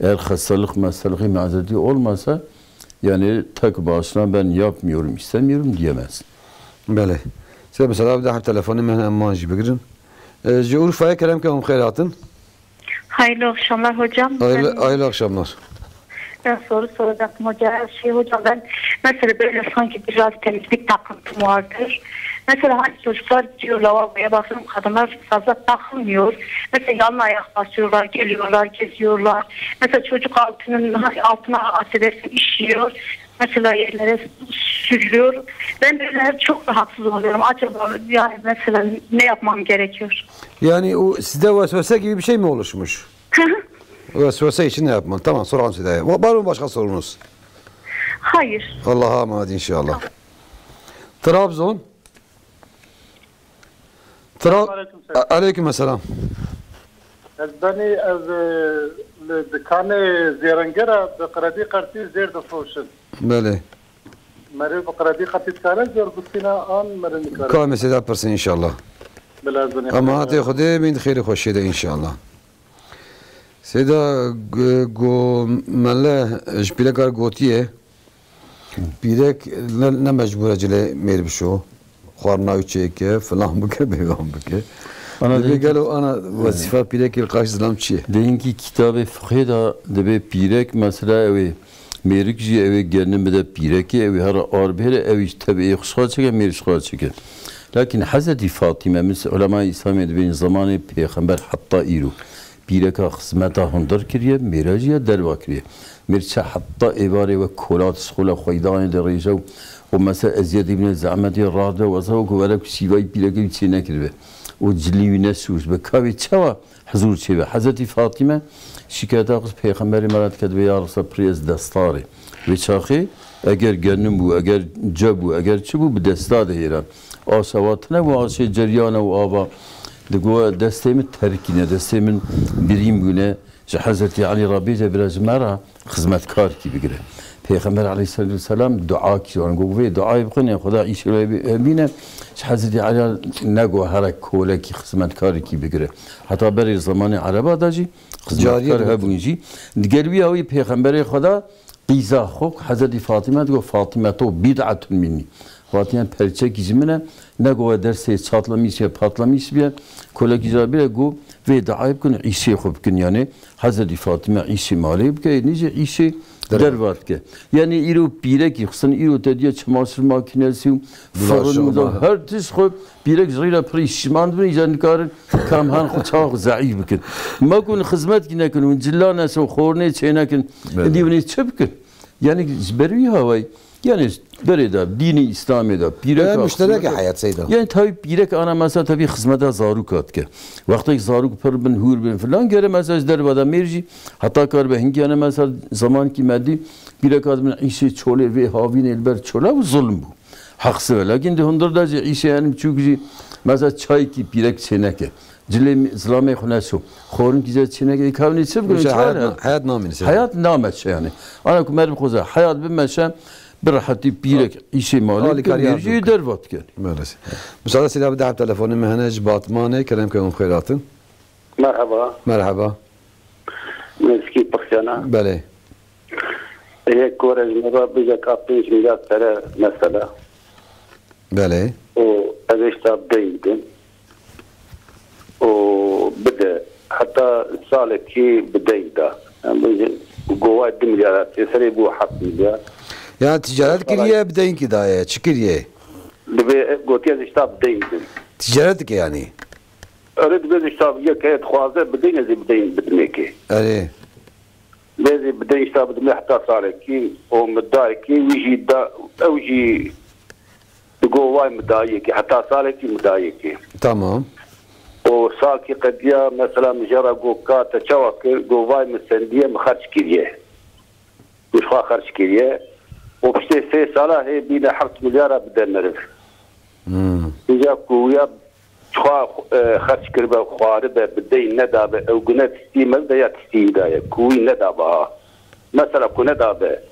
eğer hastalık, hastalığı mazereti olmasa, yani tek başına ben yapmıyorum, istemiyorum diyemez. Belê. Size mesela bir daha telefonu mehne eman jî bigirin. E, ji Urfa'ya kerem ke hûn xêr hatin. Hayırlı akşamlar hocam. Hayırlı, Ben hayırlı akşamlar. Ben soru soracaktım hoca. Şey hocam, ben mesela böyle sanki biraz temizlik takıntım vardır. Mesela hani çocuklar gidiyor lavaboya, bakıyorum kadınlar fazla takılmıyor. Mesela yalın ayak basıyorlar, geliyorlar, geziyorlar. Mesela çocuk altının, altına affedersin, işiyor. Mesela yerlere sürüyor. Ben böyle çok rahatsız oluyorum. Acaba yani mesela ne yapmam gerekiyor? Yani o sizde vesvese gibi bir şey mi oluşmuş? Hı hı. Vesvese için ne yapmalı? Tamam, soralım Seda'ya. Va-, var mı başka sorunuz? Hayır. Allah'a emanet inşallah. Trabzon. Tra- Selamun aleyküm, Seyda. A-, aleyküm selam. Ez benî, ez, e, li dikanê zêrengera bi qredî qertî zêr difroşin. Belê. Merê bi qredî qertî dikare zêr bistîne an merê nikare? Ka mesele pirsin inşallah. Bila ez benî Ama qredî hatê qertî. Xwedê bin xêrê xweşiyê de inşallah. Seyda, g-, go mele ji pîrekar gotiye, Pîrek ne, ne mecbûr e cilê mêr bişo. Xwarina wî çêke, filan bike, bêvan bike. Ana Dibê diyê ki gelo ana wezîfa pîrekê li qarşî zilam çi ye? Dê hinkî kitabê fiqhê de dibê pîrek, mesela, ew ê mêrik jî, ew ê genim bide pîrekê, ew ê here ar bihêre, ew ê ji tevê ê xwe çike, mêr ji xwe çike. Lakin Hezretî Fatîme, min ulemayê Îslamê dibên zemanê pêxember heta îro. Pîreka xizmeta hundir kiriye, mêra jî ya derva kiriye. Mêr çe heta êvarê wek kolat, şixula xweydanê dirêje û, û mesela eziyetê bîne, zehmetê rade, wesa wek were ku şîvayî pîrekê wî çê nekiribe. Û cilî wî neşûşbe. Ka wê çawa hizûr çêbe? Hezretî Fatîme şikayeta xwe pêxemberê me re dike, dibê, ya Resulallah, pirê ez destarê. Wê çaxê eger genim bû, eger ce bû, eger çi bû, bi desta dihêre. Aşa wa tune bû, aşê ceryan e û ava. Digo, destê min terkîne, destê min birîn bûne. Ji Hezretî Elî re bêje, bira ji me re xizmetkarekî bigire. Pêxember aleyhisselatu vesselam dua kir, wan got, vê duayê bixwîne, Xweda îşê wê bîne. Ji Hezretî Elî re nego here kolekî xizmetkarekî bigire. Heta berê zemanê Ereba de jî xizmetkar hebûn jî. Digel wî awî pêxemberê Xweda Qîza xwe ku Hezretî Fatîme digot, Fatîme to bid'etun minnî. Fatîme perçekî ji min e, nego we dersê çatlemîş ye, patlemîş bîye, kolekî ji re bîre, got, vê duayê bikin, îşê xwe bikin, yanê Hezretî Fatîme îşê malê bike, ê nî jî îşê derva dike. Yanê îro pîrekî xistin, îro te diye çamaşir makînesî û firin û her tişt xwe Pîrek ji rî re pirî şişman dibin, îcar nikarin kam hen xwe çawa xwe zeîf bikin. Ma ku hûn xizmetkî nekin, hûn cila nesin, xornê çê nekin, Belê. Êdî hûn ê çi bikin? Yani ji ber wî hawayî Yani berê de dînê Îslamê de pîrek Ee, a müşterek e xizmete-, hayat Seyda. Yani tabii pîrek ana mesela tabii xizmeta zaroka dike. Wextek zarok pir bin, hûr bin filan, gere mesela ji derve de mêr jî heta karibe hinkî, yani mesela zamankî me dî pîrek a dibin îşê çolê vê havînê li ber çola û zulm bû. Heqsiz e. Lakin di hundir de jî îşê yani biçûk jî mesela çaykî pîrek çêneke. Cilê mi-, zilamê xwe neşo. Xorinkî jê çêneke. Ê kavnê çi bikin? Hûşa çare. Hayat na-, hayat namîne Seyda. Hayat nameşe yani. Ana ku meriv xwe ze hayat bimeşe, bi rehetî pîrek îşê malê Alîkariya dike, mecbûr dervat ken. Maalesef. Müsaade Seyda, bir daha telefonê me hene ji Batmanê, kerem ke hûn xêr hatin. Merhaba. Merhaba. Nêzîkî pirsiyana. Belê. Yek were ji me re bêje ka pênc milyar pere mesela. Belê. Û ez ê ji te bi deyn bidim. Û bide. Heta salekî bi deyn da. Yani bêje govay du milyar, serê bû heft milyar. Ya ticaret kiriye, bi deyn kî daye, çi kiriye? Divê gotiye ez ê ji te bi deyn bidim. Ticaret dike yani. Erê, divê ji te yek heye dixwaze bi deyn, ez ê bi deyn bidimekê. Erê. Divê ez ê bi deyn ji te bidimê heta salekî û min dayekê, wî jî da, ew jî digo vay min dayekê, heta salekî min dayekê. Tamam. Û salkî qediya, mesela min jê re got ka te çawa kir, got vay min sendiye, min xerc kiriye. Min ji xwe xerc kiriye. Û piştê sê sala hê bîne heft milyara bide meriv. Hmm. Îca ku ya çixwe, e, xerc kiribe, xwaribe, bi deyn nedabe, ew gune tiştî meriv de ya tiştî wî daye, ku wî nedabe ha. Mesela ku nedabe.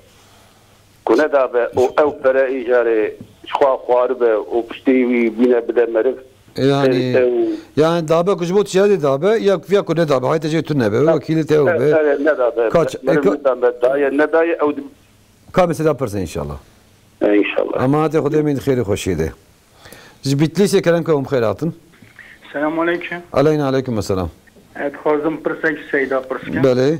Ku nedabe û ew pere îcarê çixwe xwaribe û piştî wî bîne bide meriv. Yani, Ew yani dabe ku ji bo ticaretê dabe, ya, ya ku nedabe, hayte jê tu nebe, wekîlê te ew be. Ew nedabe. Kaç, e, meriv ka- nedabe, daye, nedaye, ew di- Ka mesela pirse inşallah. E, inşallah. Emanetê Xwedê, min xêrê xweşiyê de. Ji Bitlîsê kerem ke hûn bi xêr hatin. Selamun aleyküm. Aleyna aleyküm selam. Ez dixwazim pirsek Seyda pirs kim. Belê.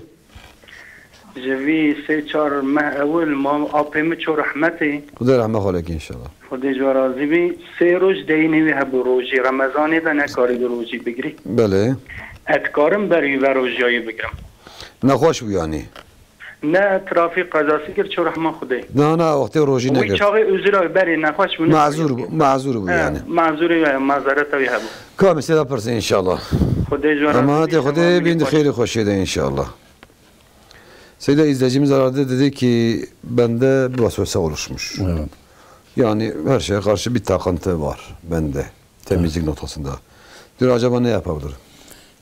Ji vî sê çar meh ewil mam apê min çû rehmetê. Xwedê rehme xwe lê ke inşallah. Xwedê ji we razî bî. Sê roj deyînê wî hebû rojî, Remezanê de nekarîbû rojî bigirî. Belê. Ez dikarim ber wî ve rojiyayî bigirim? Nexweş bû yanî? Ne, trafîk qezasî kir, çû rehma Xwedê. Na, na, wextê rojî nekir. Wî çaxê uzra berê nexweş bû, Mazûr bû, mazûr bû yani. Mazûrê we, mazereta wî hebû. Ka mesela pirse inşallah. Xwedê ji we razî bî. Emanetê Xwedê, bîn di xêrê xweşiyê de inşallah. Seyda, izleyicimiz aradı, dedi ki bende bir vesvese oluşmuş. Evet. Yani her şeye karşı bir takıntı var bende. Temizlik noktasında. Diyor, acaba ne yapabilirim?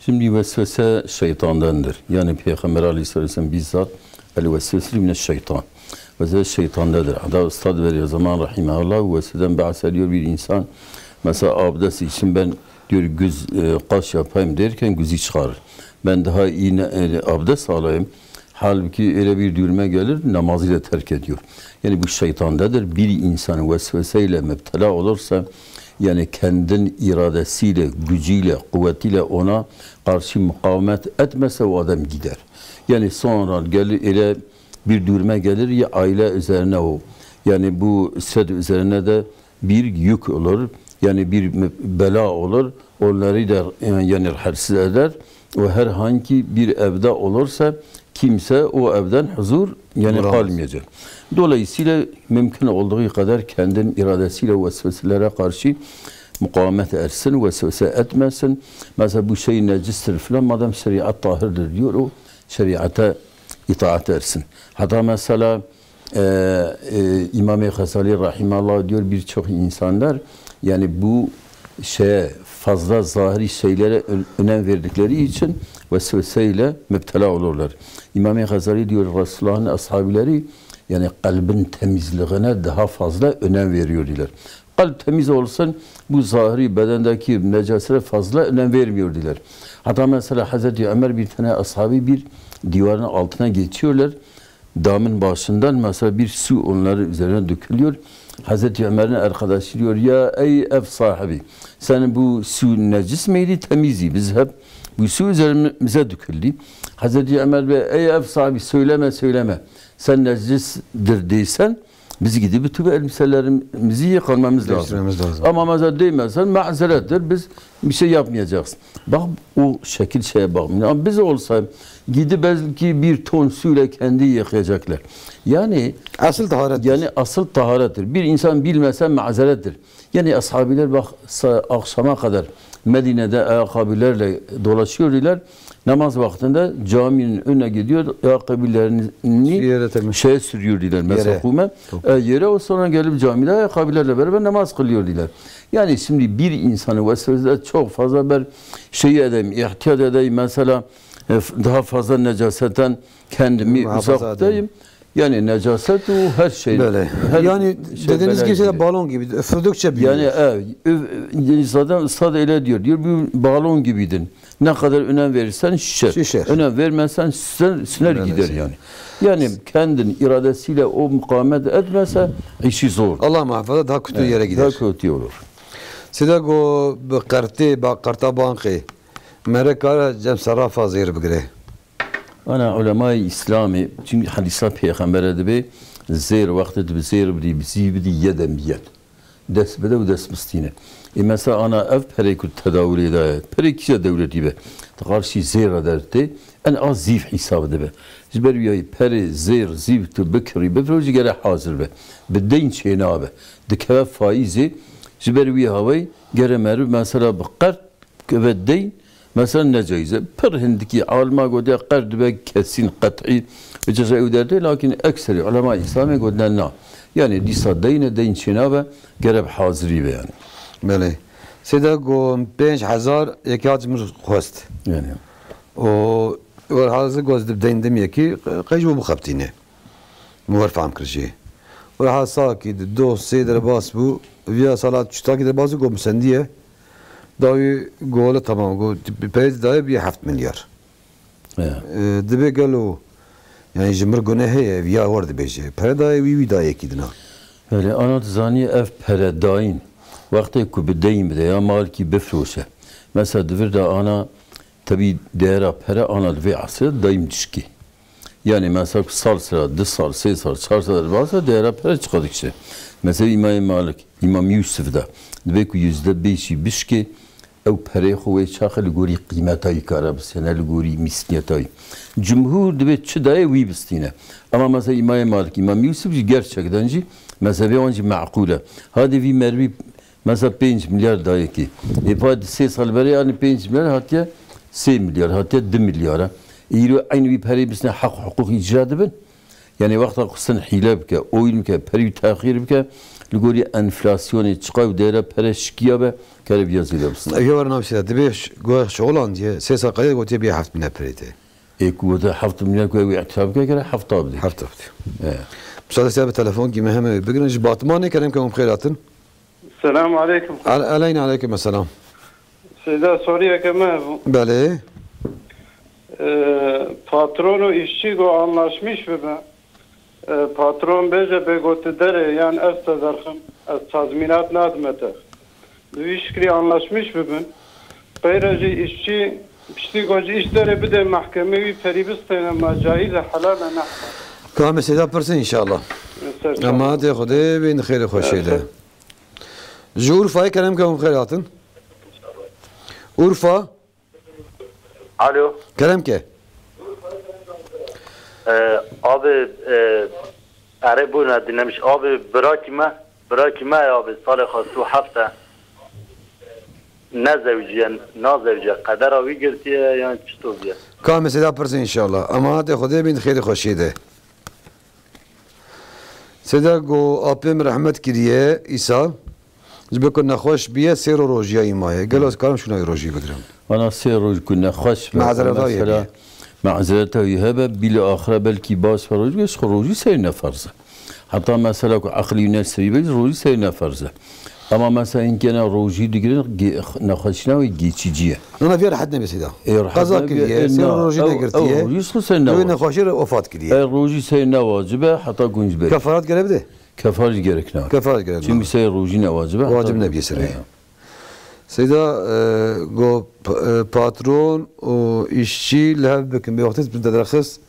Şimdi vesvese şeytandandır. Yani Peygamber aleyhisselam bizzat el vesvesli mine şeytan. Vesvese şeytandadır. Hatta Üstad Bediüzzaman rahimahullah vesveseden bahsediyor bir insan. Mesela abdest için ben diyor göz, e, kaş yapayım derken gözü çıkarır. Ben daha iyi ne, e, abdest alayım. Halbuki öyle bir duruma gelir, namazı da terk ediyor. Yani bu şeytandadır. Bir insan vesveseyle müptela olursa, yani kendin iradesiyle, gücüyle, kuvvetiyle ona karşı mukavemet etmese o adam gider. Yani sonra gelir, öyle bir duruma gelir ya aile üzerine o. Yani bu sed üzerine de bir yük olur, yani bir mü-, bela olur. Onları da, e, yani rahatsız eder. O herhangi bir evde olursa kimse o evden huzur, yani kalmayacak. Dolayısıyla mümkün olduğu kadar kendin iradesiyle vesveselere karşı mukavemet etsin, vesvese etmesin. Mesela bu şey necistir filan, madem şeriat tahirdir diyor, o şeriata itaat etsin. Hatta mesela e, e, İmam-ı Gazali rahimallah diyor, birçok insanlar yani bu şeye, fazla zahiri şeylere ö-, önem verdikleri için vesveseyle müptela olurlar. İmam-ı Gazali diyor, Resulullah'ın ashabileri yani kalbin temizliğine daha fazla önem veriyordular. Kalp temiz olsun, bu zahiri bedendeki necaslere fazla önem vermiyordular. Hatta mesela Hazreti Ömer bir tane ashabi bir divarın altına geçiyorlar. Damın başından mesela bir su onların üzerine dökülüyor. Hazreti Ömer'in arkadaşı diyor, "Ya ey ev sahibi, senin bu su necis miydi, temizdi? Biz hep bu su üzerimize döküldü." Hazreti Ömer Bey, "Ey ev sahibi, söyleme, söyleme. Sen necistir değilsen, Biz gidip bütün elbiselerimizi yıkanmamız lazım. Değiştirmemiz lazım. Ama mesela değmezsen mazerettir, biz bir şey yapmayacağız. Bak, o şekil şeye bakmayın. Ama biz olsa gidip belki bir ton suyla kendi yıkayacaklar. Yani Asıl taharet. Yani asıl taharettir. Bir insan bilmese mazerettir. Yani ashabiler bak, sa- akşama kadar Medine'de ayakkabılarla dolaşıyordular. Namaz vaktinde caminin önüne gidiyor, ayakkabılarını Yere temiz. şeye sürüyordular, Yere. Mesakume. Top. E, yere, o sonra gelip camide ayakkabılarla beraber namaz kılıyordular. Yani şimdi bir insanı vesvesede çok fazla bir şey edeyim, ihtiyat edeyim, mesela e, f- daha fazla necasetten kendimi Muhafaza uzaktayım. edeyim. Yani necaset o her şey. Böyle. Her Yani şey dediğiniz gibi beladır. Balon gibi, üfürdükçe büyüyor. Yani evet, üf- zaten üstad öyle diyor. Diyor, bu balon gibiydin. Ne kadar önem verirsen şişer. Şişer. Önem vermezsen süner, süner Öyle gider şey. yani. Yani kendin iradesiyle o mukavemet etmezse işi zor. Allah muhafaza, daha kötü Evet, yere gider. Daha kötü olur. Sida go bi qertê, ba qerta bankê. Mere kara cem serafa zêr bigire. Ana ulemayê Îslamê, çünkü hadîsa Pêxembere dibe, zêr wextê dibe zêr bidî, bizî bidî, yeden bi yed. Dest bide û dest bistîne. Ê mesela ana ev perê ku tedawulê daye, perê kîja dewletî be, di qarşî zêr re dertê, en az zîv hîsab dibe. Ji ber wî yayî perê zêr, zîv tu bikirî, bifirojî gere hazir be. Bi deyn çênabe. Dikeve faîzê, ji ber wî hawayî gere meriv mesela bi qert Keve deyn, mesela necaiz e. Pir hindikî alima gotiye qerd dibe kesîn, qet'î, bi ceza ew derdê, lakin ekserî ulema Îslamê gotine na. Yani dîsa deyn e, deyn çênabe, gere bi hazirî be yani. Belê. Sêde go pênc hezar yekî hat ji min xwest. Yani. O, wer hazir goz dib deyn dim yekî, qey ji bo bixebitîne. Min wer fehm kir jî. Wer ha salekî di do sê derbas bû, viya sala çutakî derbas bû, got min sendiye. Dawî gole tamam, got, peyê daye bîye heft milyar. Ya. E, dibê gelo, yani ji mir gune heye, viya wer dibêje. Pere daye wî, wî daye yekî dina. Öyle, ana dizaniye ev pere dayîn. Wextê ku bi deyn bide ya malkî bifroşe. Mesela di vir de ana, tebî değera pere ana di vê asrê dayîm dişkî. Yani mesela ku sal sira, du sal, sê sal, çar sal derbas e, değera pere çiqa dikişe. Mesela Îmamê Malik, Îmam Yûsif de, dibê ku yüzde beşî bişkê, ew perê xwe wê çaxê li gorî qîmeta wî kare bistîne, li gorî mîsniyeta wî. Cumhur dibê çi dayê wî bistîne. Ama mesela Îmamê Malik, Îmam Yûsif jî gerçekten jî mezhebê wan jî meqûl e. Hadê vî merivî Mesela pênc milyar dayekî. Ê pa di sê sal berê, yani pênc milyar hatiye sê milyar, hatiye du milyar e. Îro eyn wî perê bisne heq huquq îcra dibin. Yani wexta xwestin hîle bike, oyun bike, perî texîr bike, li gorî enflasyonê çiqa û değera pere şikiya be, kere viya zêde bisne. Ev ya were navşî de, dibê ş-, goya şolan diye, sê sal qedê gotiye bîye heft milyar perê te. Ê ku gote heft milyar ku ew îtîaf bike, kere hefta bide. Hefta bide. He. Müsaade size bir telefon ki me heme bigirin. Ji Batmanê kerem ke hûn bi xêr hatin. Selamu aleykum. Al-, aleyna aleykum esselam. Seyda, soriyeke me hebû. Belê. Ee, patron û işçi go anlaşmış bibe. Ee, patron bêje bê go tu derê yan ez te derxim, ez tazmînat nadime te. Bi vî şiklî anlaşmış bibin. Peyre jî işçi piştî go ji îş derê bide mehkemê wî perî bistêne ma caiz e, helal e, ne. Ka me seyda pirsin inşallah. Ser çav. Ema dê Xwedê bîn xêrê xweşê de. Ser Ji Urfayê kerem ke hûn xêr hatin. Urfa. Alo. Kerem ke. Ee, abi, e, erê bû ne dinlemiş. Abi, birakî me, birakî me ya abi, salê xwe sî û heft e. Ne zewciye, na zewciye. Qedera wî girtiye yan çito biye? Ka me seyda pirsin inşallah. Emanetê Xwedê bîn xêrê xweşê de. Seyda go apê min rehmet kiriye, Îsa. Ji ber ku nexweş biye, sê ro rojiya î maye. Gelo ez karim şûna wî rojî bigirim? Vana sê roj ku nexweş be, Mazereta wî mesela, hebe. Mazereta wî hebe, bîle axire belkî baş be rojî, ji xwe rojî ser ne ferz e. Heta mesela ku eqlî wî ne serî be, rojî ser ne ferz e. Ama mesela hinkê ne rojî digirin, ge-, nexweşîna wî geçici ye. Nana vê rehet nebe seyda. Ê, rehet Qeza nebe, kiriye, ê, sê na, rojî ew, negirtiye. Ew rojî xwe ser ne Ew wacib. Nexweşî re wefat kiriye. Ew rojî ser ne wacib e, heta ku hûn ji ber. Kefaret gere bide? Kefaret gerek nake. Kefaret gerek nake. Çünkü sey rojî ne wacib e. Wacib nebiye serê. Ya. Seyda, e, go p-, e, patron û işçi li hev bikin. Bê wextê tu derxist,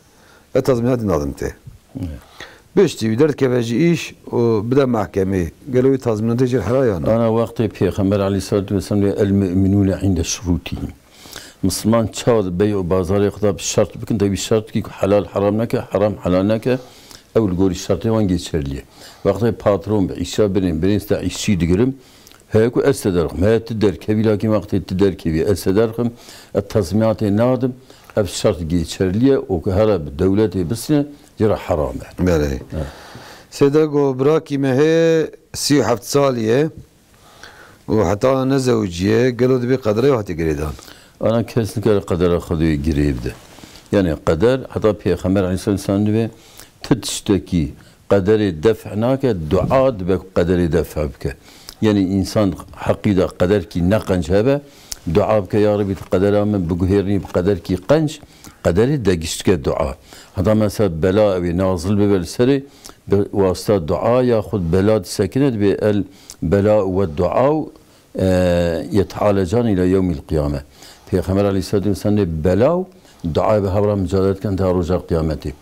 e tazmînatî nadim tê. Ya. Piştî wî derdikeve ji îş û bide mehkemê, gelo wî tazmînatê jê hela ya ne? Ana wextê Pêxember aleyhissalatu vesselam dê, "El mu'minûne inde şurûtihim." Misilman çawa di bey û bazarê xwe de bi şert bikin, de wî şert dikî ku helal heram neke, heram helal neke, ew li gorî şertê wan geçerlî ye. Wextê patron bi îşa birîn, birîn te îşçî digirim, heye ku ez te derxim, heye tu derkevî, lakîn wextê tu derkevî, ez te derxim, ez tazmînatê nadim, ev şert geçerlî ye û ku here bi dewletê bisîne, jê re heram e. Belê. Evet. Sêde got, birakî me heye sî û heft salî ye û heta nezewiciye, gelo dibê qederê hatî girêdan? Ana kes nikare qedera Xwedê girê bide. Yani qeder, heta Pêxember aleyhisselam dibê, ti tiştekî qederê def nake, dua dibe ku qederê def bike. Yani insan heqî de qederkî ne qenc hebe, dua bike, "Ya Rebî, tu qedera min biguhêrînî bi qederkî qenc", qederê degiştike dua. Heta mesela bela ew ê nazil bibe li serê, bi wasita dua yaxud bela disekine, dibê el bela ve dua, e, yetalecan ila yewmil qiyame. Pêxember aleyhissalatu vesselam dê bela û dua bi hev re mücadele dikin ta roja qiyametê.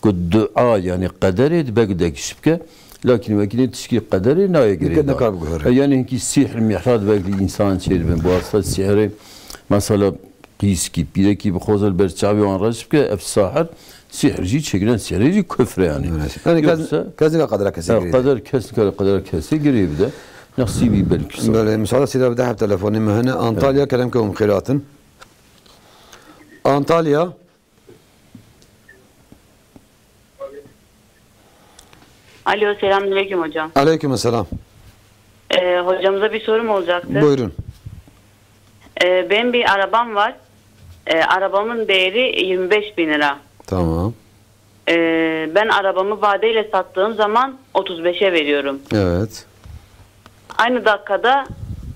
Ku dua, yani qederê dibe ku degiş bike, lakin wekî nê tişkî qederê nayê girê da. Nikar biguhere. E, yani hinkî sîhr mîhra dibe ku însan çê dibin. Bu aslında sîhrê, mesela, qîskî, pîrekî bi xwe li ber çavê wan reş bike, ev sahir, sîhr jî çêkirine sîhrê jî kufre yani. Evet. Yani kes, Yoksa kes nikare qedera kesê, ha, girê bide. Qeder kes nikare qedera kesê girê bide. Nesîbî belkî sor. Belê, müsaade sîra bide, hep telefonê me hene. Antalya, evet. Kerem ke hûn xêr hatin. Antalya. Alo, selamünaleyküm hocam. Aleyküm selam. Ee, hocamıza bir sorum olacaktı. Buyurun. Ee, benim bir arabam var. Ee, arabamın değeri yirmi beş bin lira. Tamam. Ee, ben arabamı vadeyle sattığım zaman otuz beşe veriyorum. Evet. Aynı dakikada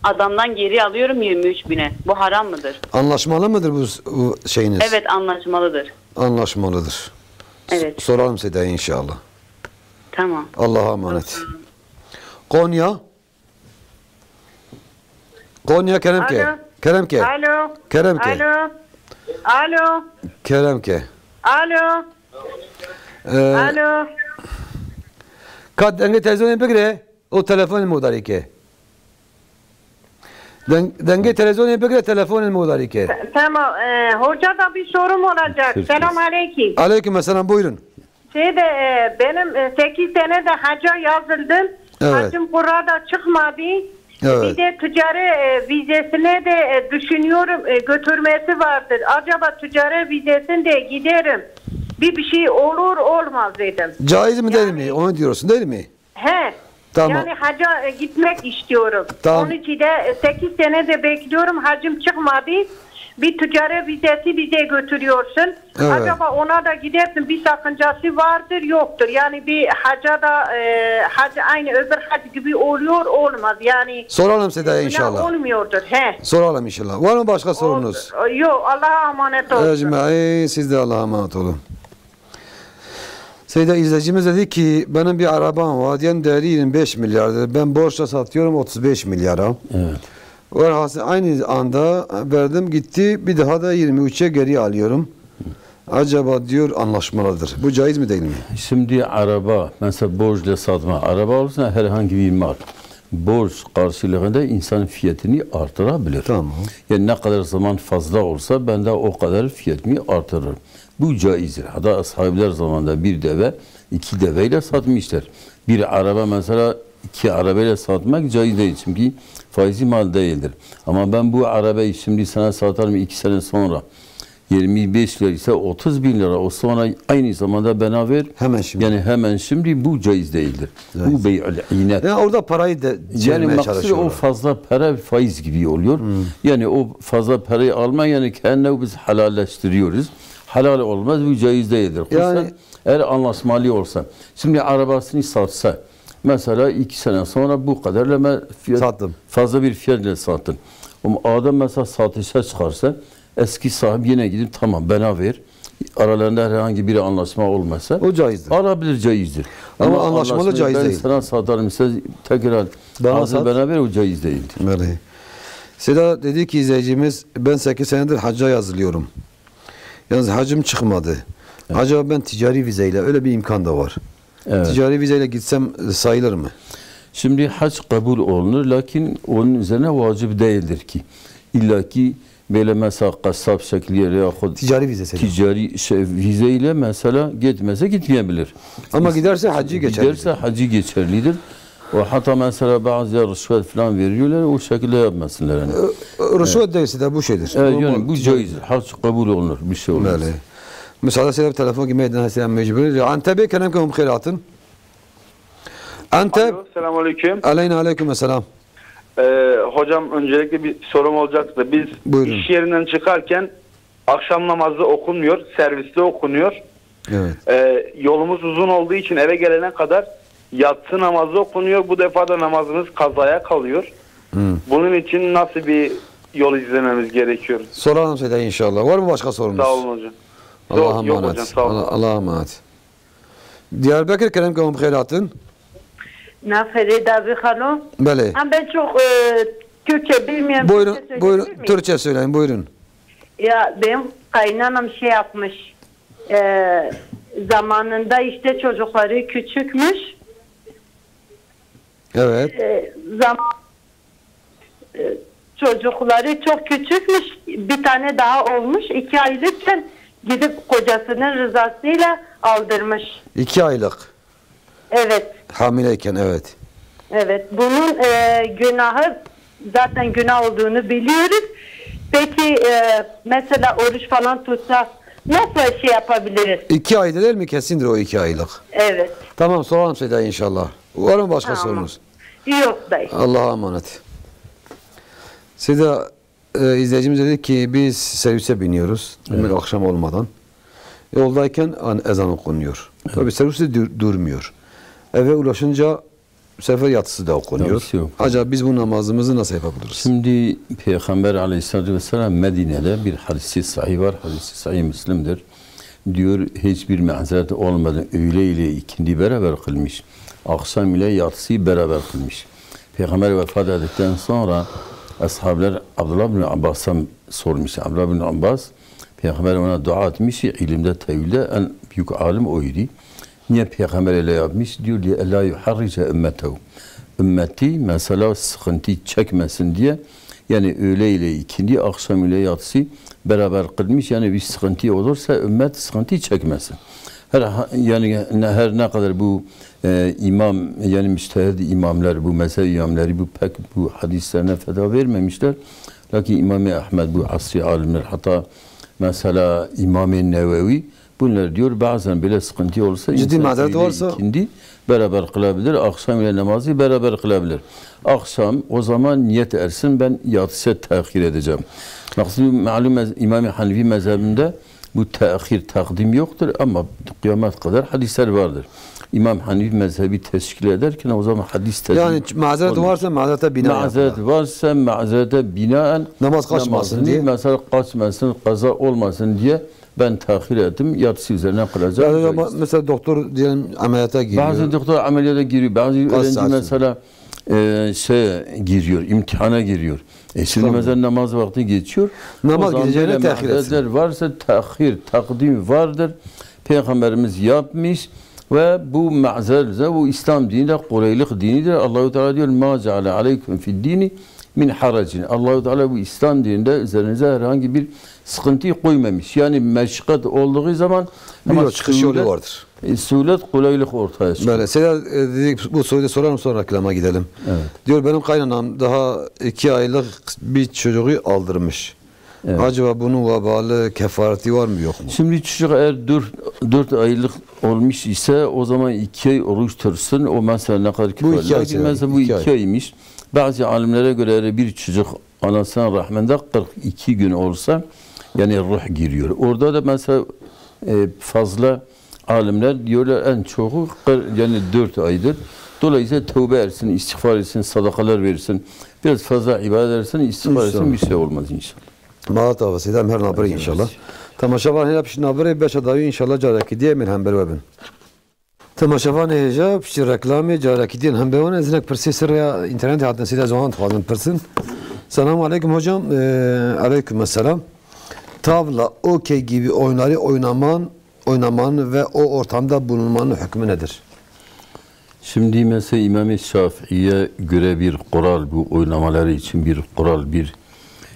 adamdan geri alıyorum yirmi üç bine. Bu haram mıdır? Anlaşmalı mıdır bu s-, bu şeyiniz? Evet, anlaşmalıdır. Anlaşmalıdır. Evet. S-, soralım Seda inşallah. Tamam. Allah'a emanet. Konya. Konya, kerem ke. Alo. Kerem ke. Alo. Kerem ke. Alo. Alo. Kerem ke. Alo. Ee, Alo. Ka dengê televizyonê bigire, o telefonê modarî ke. Deng-, dengê televizyonê bigire, telefonê modarî ke. Te-, tamam, e, hoca da bir sorum olacak. Türk Selam aleyküm. Aleyküm selam, buyurun. Şeyde, e, benim, e, sekiz senede hacca yazıldım. Evet. Hacım burada çıkmadı. Evet. Bir de ticari, e, vizesine de, e, düşünüyorum, e, götürmesi vardır. Acaba ticari vizesinde giderim. Bir, bir şey olur olmaz dedim. Caiz mi değil mi? Yani Onu diyorsun değil mi? He. Tamam. Yani hacca, e, gitmek istiyorum. Tamam. On iki de, e, sekiz sene de bekliyorum. Hacım çıkmadı. Bir ticari vizesi bize götürüyorsun. Evet. Acaba ona da gidersin, bir sakıncası vardır, yoktur. Yani bir hacca da, e, hac aynı öbür hac gibi oluyor, olmaz. Yani Soralım Seda günah inşallah. Olmuyordur. He. Soralım inşallah. Var mı başka sorunuz? Oldu. Yok, Allah'a emanet olsun. Ecmaîn, siz de Allah'a emanet olun. Seyda, izleyicimiz dedi ki, "Benim bir arabam var, diyen değeri yirmi beş milyardır. Ben borçla satıyorum otuz beş milyara." Evet. Velhasıl aynı anda verdim gitti, bir daha da yirmi üçe geri alıyorum. Acaba diyor anlaşmalıdır. Bu caiz mi değil mi? Şimdi araba, mesela borçla satma, araba olsun herhangi bir mal. Borç karşılığında insanın fiyatını artırabilir. Tamam. Yani ne kadar zaman fazla olsa ben de o kadar fiyatını artırırım. Bu caizdir. Hatta ashabiler zamanında bir deve, iki deveyle satmışlar. Bir araba mesela iki arabayla satmak caiz değil. Çünkü faizi mal değildir. Ama ben bu arabayı şimdi sana satarım iki sene sonra yirmi beş lira ise otuz bin lira, o sonra aynı zamanda bana ver. Hemen şimdi. Yani hemen şimdi bu caiz değildir. Caiz. Bu bey'ül inet. Yani orada parayı da Yani çevirmeye maksud o çalışıyorlar. Fazla para faiz gibi oluyor. Hmm. Yani o fazla parayı alma yani kendini biz helalleştiriyoruz. Halal olmaz, bu caiz değildir. Yani Hususen eğer anlaşmalı olsa. Şimdi arabasını satsa, mesela iki sene sonra bu kadarla ben fiyat, Sattım. Fazla bir fiyatla sattım. Ama adam mesela satışa çıkarsa, eski sahibi yine gidip, "Tamam, bana ver." Aralarında herhangi bir anlaşma olmasa, O caizdir. Alabilir, caizdir. Ama Ama anlaşmalı anlaşmayı caiz ben değil. Sana satarım, size tekrar Bana hazır sat. Bana ver, o caiz değildir. Belli. Seda dedi ki izleyicimiz, "Ben sekiz senedir hacca yazılıyorum. Yalnız hacım çıkmadı. Evet. Acaba ben ticari vizeyle, öyle bir imkan da var. Evet. Ticari vizeyle gitsem sayılır mı? Şimdi hac kabul olunur, lakin onun üzerine vacip değildir ki. İlla ki böyle mesela kasap şekli yahut Ticari vizesi. Ticari şey, vizeyle mesela gitmese gitmeyebilir. Ama giderse hacı geçerlidir. Giderse hacı geçerlidir. O hatta mesela bazı rüşvet falan veriyorlar, o şekilde yapmasınlar yani. Rüşvet değilse de bu şeydir. Evet, yani bu caizdir. Hac kabul olunur, bir şey olmaz. Müsaade sebebi telefon gibi meydana selam mecbur. Antep'e kenem kehum xeyratın. Antep. Alo, selamünaleyküm. Aleyna aleyküm selam. Ee, hocam, öncelikle bir sorum olacaktı. Biz Buyurun. iş yerinden çıkarken akşam namazı okunmuyor, serviste okunuyor. Evet. Ee, yolumuz uzun olduğu için eve gelene kadar yatsı namazı okunuyor. Bu defa da namazımız kazaya kalıyor. Hı. Bunun için nasıl bir yol izlememiz gerekiyor? Soralım size inşallah. Var mı başka sorunuz? Sağ olun hocam. Allah'a emanet. Yok, yok hocam, sağ olun. Allah'a emanet. Diyarbakır, kerem kehum xeyratın. Naferi Davi Xalo. Belê. Ama ben çok e, Türkçe bilmiyorum. Buyurun, Türkçe buyurun. Türkçe söyleyin, buyurun. Ya benim kaynanam şey yapmış. E, zamanında işte çocukları küçükmüş. Evet. E, zam e, çocukları çok küçükmüş. Bir tane daha olmuş. iki aylıkken gidip kocasının rızasıyla aldırmış. İki aylık. Evet. Hamileyken, evet. Evet. Bunun e, günahı zaten günah olduğunu biliyoruz. Peki e, mesela oruç falan tutsa nasıl şey yapabiliriz? İki ayda değil mi? Kesindir o iki aylık. Evet. Tamam, soralım Seyda inşallah. Var mı başka sorunuz? Yok dayı. Allah'a emanet. Seyda, e, izleyicimiz dedi ki biz servise biniyoruz. Evet. Hemen akşam olmadan. Yoldayken an-, ezan okunuyor. Evet. Tabii servis de dur-, durmuyor. Eve ulaşınca bu sefer yatsısı da okunuyor. Yatsısı okunuyor. Acaba biz bu namazımızı nasıl yapabiliriz? Şimdi Peygamber aleyhissalatü vesselam Medine'de bir hadisi sahih var. Hadisi sahih Müslim'dir. Diyor, hiçbir mazeret olmadan öğle ile ikindi beraber kılmış. Akşam ile yatsıyı beraber kılmış. Peygamber vefat ettikten sonra ashablar Abdullah bin Abbas'a sormuş. Abdullah bin Abbas, Peygamber ona dua etmiş, ilimde, tevilde en büyük alim oydu. Niye Peygamber öyle yapmış? Diyor, "Li ella yuharrice ümmetehu." Ümmeti mesela sıkıntı çekmesin diye, yani öğle ile ikindi, akşam ile yatsı beraber kılmış. Yani bir sıkıntı olursa ümmet sıkıntı çekmesin. Her ha-, yani ne, her ne kadar bu e, imam, yani müçtehid imamlar, bu mezhep imamları bu pek bu hadislerine fetva vermemişler. Lakin İmam-ı Ahmed, bu asri alimler, hatta mesela İmam-ı Nevevi, bunlar diyor bazen bile sıkıntı olursa ciddi insan mazeret öğle varsa ikindi beraber kılabilir, akşam ile namazı beraber kılabilir. Akşam o zaman niyet etsin, ben yatsıya tehir edeceğim. Maksudu malum mez-, İmam-ı Hanefi mezhebinde bu tehir, takdim yoktur ama kıyamet kadar hadisler vardır. İmam Hanefi mezhebi teşkil ederken o zaman hadis teşkil Yani ç-, mazeret olmuyor. Varsa mazerete binaen Mazeret yapılır. Varsa mazerete binaen Namaz kaçmasın namazını diye. Mesela kaçmasın, kaza olmasın diye ben tehir ettim. Yatsıyı üzerine kılacağım. Yani ama Caizdir. Mesela doktor diyelim ameliyata giriyor. Bazı doktor ameliyata giriyor. Bazı Kaç öğrenci saat sonra? Mesela e, şey giriyor, imtihana giriyor. E şimdi Tamam. Mesela namaz vakti geçiyor. Namaz O zaman gideceğine böyle tehir etsin. Mazeretler varsa tehir, takdim vardır. Peygamberimiz yapmış ve bu mazeret bize, bu İslam dini de kolaylık dinidir. Allahu Teala diyor, "Ma ceale aleykum fid dini min haracin." Allahu Teala bu İslam dininde üzerinize herhangi bir sıkıntıyı koymamış. Yani meşakkat olduğu zaman Bir ama yol çıkış yolu sehûlet, vardır. e, sehûlet, kolaylık ortaya çıkıyor. Böyle Seyda, e, dedik, bu soruyu da soralım, sonra reklama gidelim. Evet. Diyor, benim kaynanam daha iki aylık bir çocuğu aldırmış. Evet. Acaba bunun vebalı kefareti var mı yok mu? Şimdi çocuk eğer dört, dört aylık olmuş ise o zaman iki ay oruç tutsun. O mesela ne kadar Bu iki ay kefareti? Sayılır, Mesela bu iki iki ay. aymış. Bazı alimlere göre eğer bir çocuk anasının rahminde kırk iki gün olsa yani ruh giriyor. Orada da mesela e, fazla alimler diyorlar en çoğu kır, yani dört aydır. Dolayısıyla tövbe etsin, istiğfar etsin, sadakalar versin. Biraz fazla ibadet etsin, istiğfar etsin, İnşallah. Bir şey olmaz inşallah. Malat abi, Seydam her nabırı inşallah. Temaşevan hela pişt nabırı beşa dawi inşallah caraki diye min hember webin. Temaşevan hêja piştî reklamê carekî din hembe wan ez hinek pirsê sirreya înternetê hatin Seyda Zohan dixwazim pirsin. Selamun aleyküm hocam. Ee, aleyküm selam. Tavla, okey gibi oyunları oynaman, oynamanın ve o ortamda bulunmanın hükmü nedir? Şimdi mesela İmam-ı Şafii'ye göre bir kural, bu oynamaları için bir kural, bir